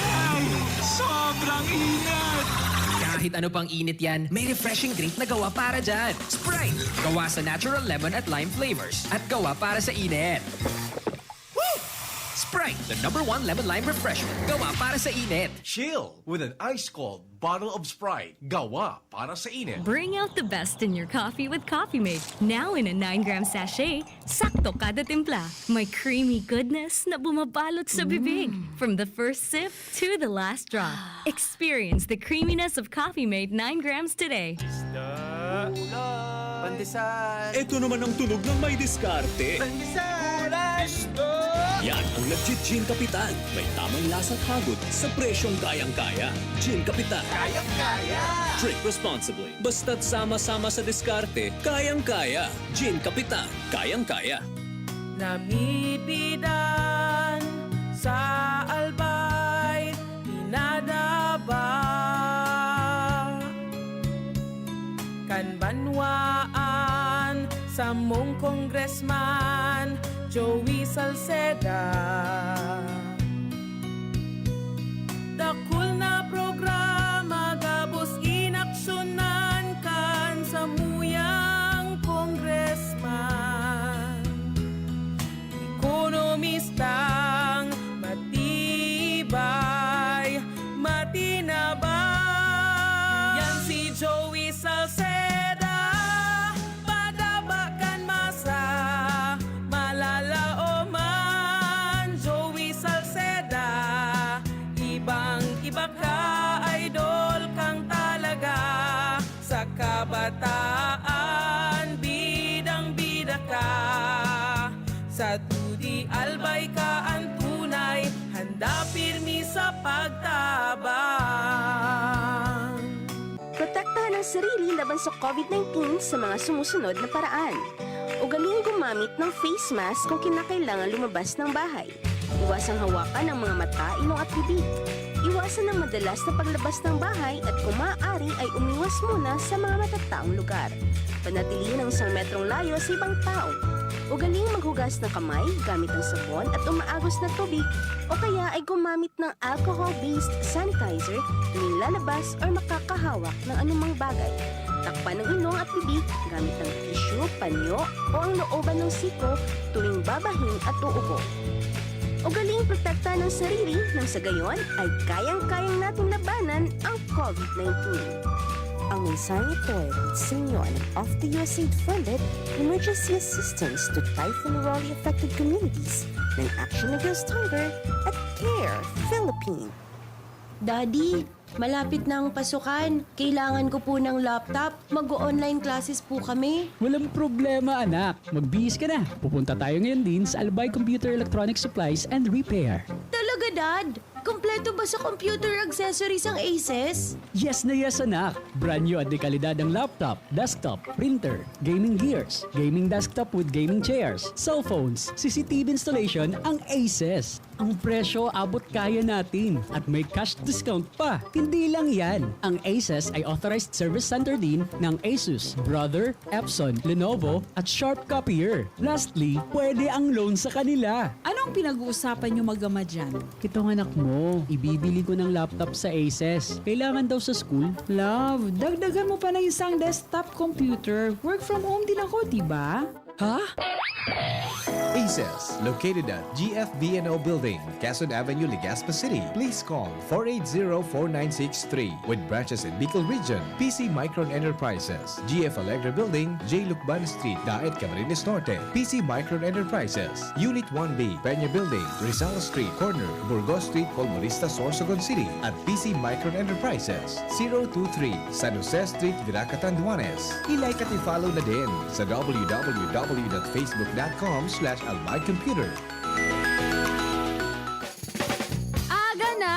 Ay, sobrang init! Kahit ano pang init yan, may refreshing drink na gawa para dyan. Sprite! Gawa sa natural lemon at lime flavors at gawa para sa init. Sprite, the number one lemon lime refreshment. Gawa para sa init. Chill with an ice cold bottle of Sprite. Gawa para sa init. Bring out the best in your coffee with Coffee Mate. Now in a nine gram sachet, sakto kada timpla. May creamy goodness na bumabalot sa bibig. From the first sip to the last drop. Experience the creaminess of Coffee Mate nine grams today. Pandesal. Ito naman ang tunog ng may diskarte. Pandesal. Yan ang nagji-Gin Kapitan. May tamang lasa at hagod sa presyong kayang-kaya. Gin Kapitan. Kayang-kaya! Drink responsibly. Basta't sama-sama sa diskarte, kayang-kaya. Gin Kapitan, kayang-kaya. Namipidan sa Albay, pinadaba kan banwaan samong Congressman Joey Salceda. Dakul na programa gabos inaksyonan kan samuyang congressman. Ekonomistang matibay, matinabang. Yan si Joey Salceda, padaba kan masa, malalaoman. Joey Salceda, ibang-iba ka, idol kang talaga. Sa kabataan, bidang-bida ka. Sa dudi, albay ka an tunay, handa pirmi sa pagtabang. Protektahan ang sarili laban sa COVID nineteen sa mga sumusunod na paraan. Ugaling gumamit ng face mask kung kinakailangan lumabas ng bahay. Iwasang hawakan ang mga mata, ilong at bibig. Iwasan ang madalas na paglabas ng bahay at kung maaari ay umiwas muna sa mga matataong lugar. Panatilihin ang isang metrong layo sa ibang tao. Ugaling maghugas ng kamay gamit ang sabon at umaagos na tubig o kaya ay gumamit ng alcohol-based sanitizer tuwing lalabas or makakahawak ng anumang bagay. Takpan ang ilong at bibig gamit ang tissue, panyo o ang looban ng siko tuwing babahin at uubo. Ugaling protektahan ang sarili nang sa gayon ay kayang-kayang natin labanan ang COVID nineteen. Ang mensaheng ito ay hatid sa inyo ng Off the U S A I D funded Emergency Assistance to Typhoon Rolly Affected Communities ng Action Against Hunger at Care Philippines. Daddy, malapit na ang pasukan. Kailangan ko po ng laptop. Mag-online classes po kami. Walang problema, anak. Magbihis ka na. Pupunta tayo ngayon din sa Albay Computer Electronic Supplies and Repair. Talaga, Dad? Kompleto ba sa computer accessories ang Aces? Yes na yes, anak! Brand new at de kalidad ang laptop, desktop, printer, gaming gears, gaming desktop with gaming chairs, cellphones, C C T V installation ang Aces. Ang presyo abot kaya natin at may cash discount pa. Hindi lang yan, ang Aces ay authorized service center din ng Asus, Brother, Epson, Lenovo, at Sharp Copier. Lastly, pwede ang loan sa kanila. Anong pinag-uusapan niyo mag-ama diyan? Itong anak mo, ibibili ko ng laptop sa Aces. Kailangan daw sa school. Love, dagdagan mo pa ng isang desktop computer. Work from home din ako, di ba? Ha? Aces, located at G F B N O Building, Quezon Avenue, Legazpi City. Please call four eight zero, four nine six three. With branches in Bicol Region, P C Micron Enterprises, G F Alegre Building, J Lucban Street, Daet, Camarines Norte. P C Micron Enterprises, Unit one B, Peña Building, Rizal Street, corner, Burgos Street, Colmonista, Sorsogon City, at P C Micron Enterprises, zero two three, San Jose Street, Virac, Catanduanes. I-like at i-follow na din sa w w w dot facebook dot com slash albay computer. Aga na!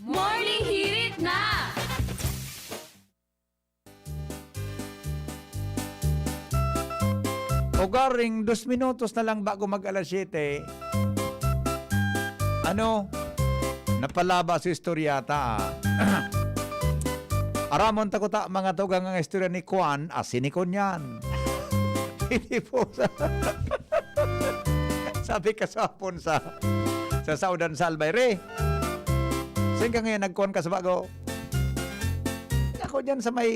Morning hirit na! Ugaring dos minutos na lang bago mag alas siyete, ano, napalaba sa istorya ta. Aramon ta kuta, mga tugang, ang istorya ni Kuan asin ni Kunyan. Hindi po sa Sabi ka sa hapon sa, sa Saudan sa Albay, "Re, saan ka ngayon nagkuhan ka sa bago?" "Ako dyan sa may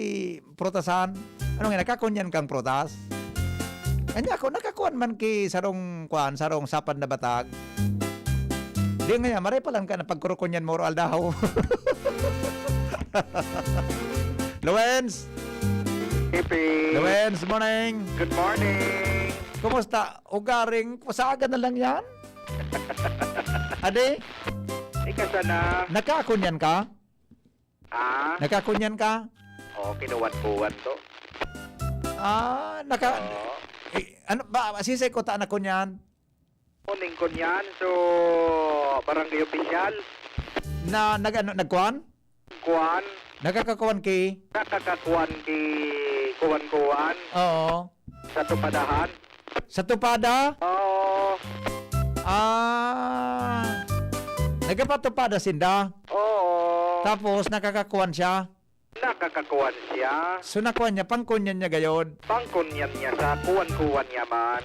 prutasan." "Ano nga, nakakunyan kang prutas?" "Kanya ako, nakakuan man ki sarong kuan, sarong sapad na batag." "Di nga, maray palan ka na pagkurukunyan mo, oro aldaw." Lawens! Ipi. Lawens, morning! Good morning! Kumusta? Ugaring, usaga na lang yan? Ade? Ika sana. Nakakunyan ka? Ah? Nakakunyan ka? Oo, kinuwan-kuwan to. Ah, naka- Oo. Eh, ano ba, sisay ko ta na kunyan? Morning kunyan, so, barangay official. Na, nag-ano, nagkuhan? Kuwan. Nakakakuan ki? Nakakakuan ki kuwan-kuwan. Oo. Sa tupadahan. Sa tupada? Oo. Ah. Nagapatupada sinda? Oo. Tapos, nakakakuan siya? Nakakakuan siya. So, nakuan niya, pangkunyan niya gayod? Pangkunyan niya sa kuwan-kuwan niya man.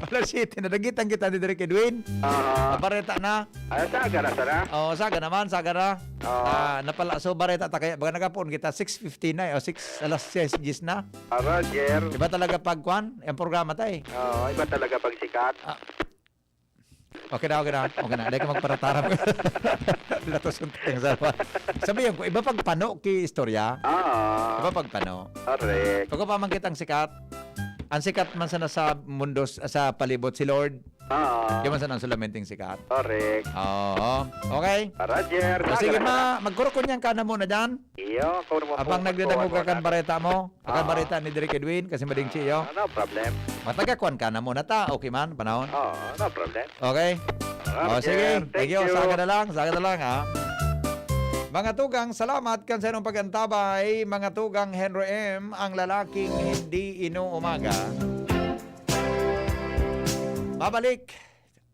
Alas siyete na, dagitan kita ni Direk Edwin. Aha. Bareta na. Ah, saga na sana? Oo, saga naman, saga na. Oo. Ah, napala-, so, bareta ta kaya, baga nagapoon kita, six fifteen na eh, o six, alas siyes diyes na. Ah, Roger. Iba talaga pag kwan, yung programa ta eh. Oo, iba talaga pag sikat. Ah. Okay na, okay na, okay na. Dahil ka magparataram. Lutos yung tatang sa Sabihan ko, iba pag pano ki istorya. Oo. Iba pag pano. Correct. Pag pa man kitang sikat, ang sikat man sana sa mundo, sa palibot, si Lord. Oo. Di man sana ang sulamenteng sikat. Correct. Oo. Okay? Roger, O, sige, sagra ma, magkurukunyan ka na muna dyan. Iyo, ako naman Abang po, nagdadangog ka magkuha kan na. Bareta mo, kan Ah. Bareta ni Direk Edwin, kasi mading Ah, iyo. No problem. Matagakuan ka na muna ta, okay man, panahon? Oo, no problem. Okay? Ah, O, sige. Roger, Thank thank you. you. Saga na lang, saga na lang, ha? Mga tugang, salamat kan sa inyong pag-antabay. Mga tugang, Henry M, ang lalaking hindi inuumaga. Babalik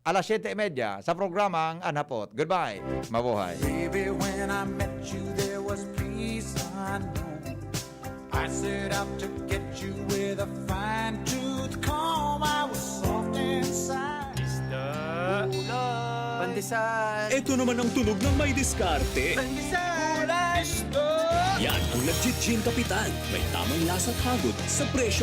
alas siyete y media sa programang An Hapot. Goodbye. Mabuhay. Baby, when I met you, there was peace unknown. I set out to get you with a fine tooth comb. I was soft inside. Isda. Ulam. Pandesal. Ito naman ang tunog ng may diskarte. Pandesal. Ulam. Isda. Yan ang nagchichin kapitan. May tamang lasa at hagod sa presyo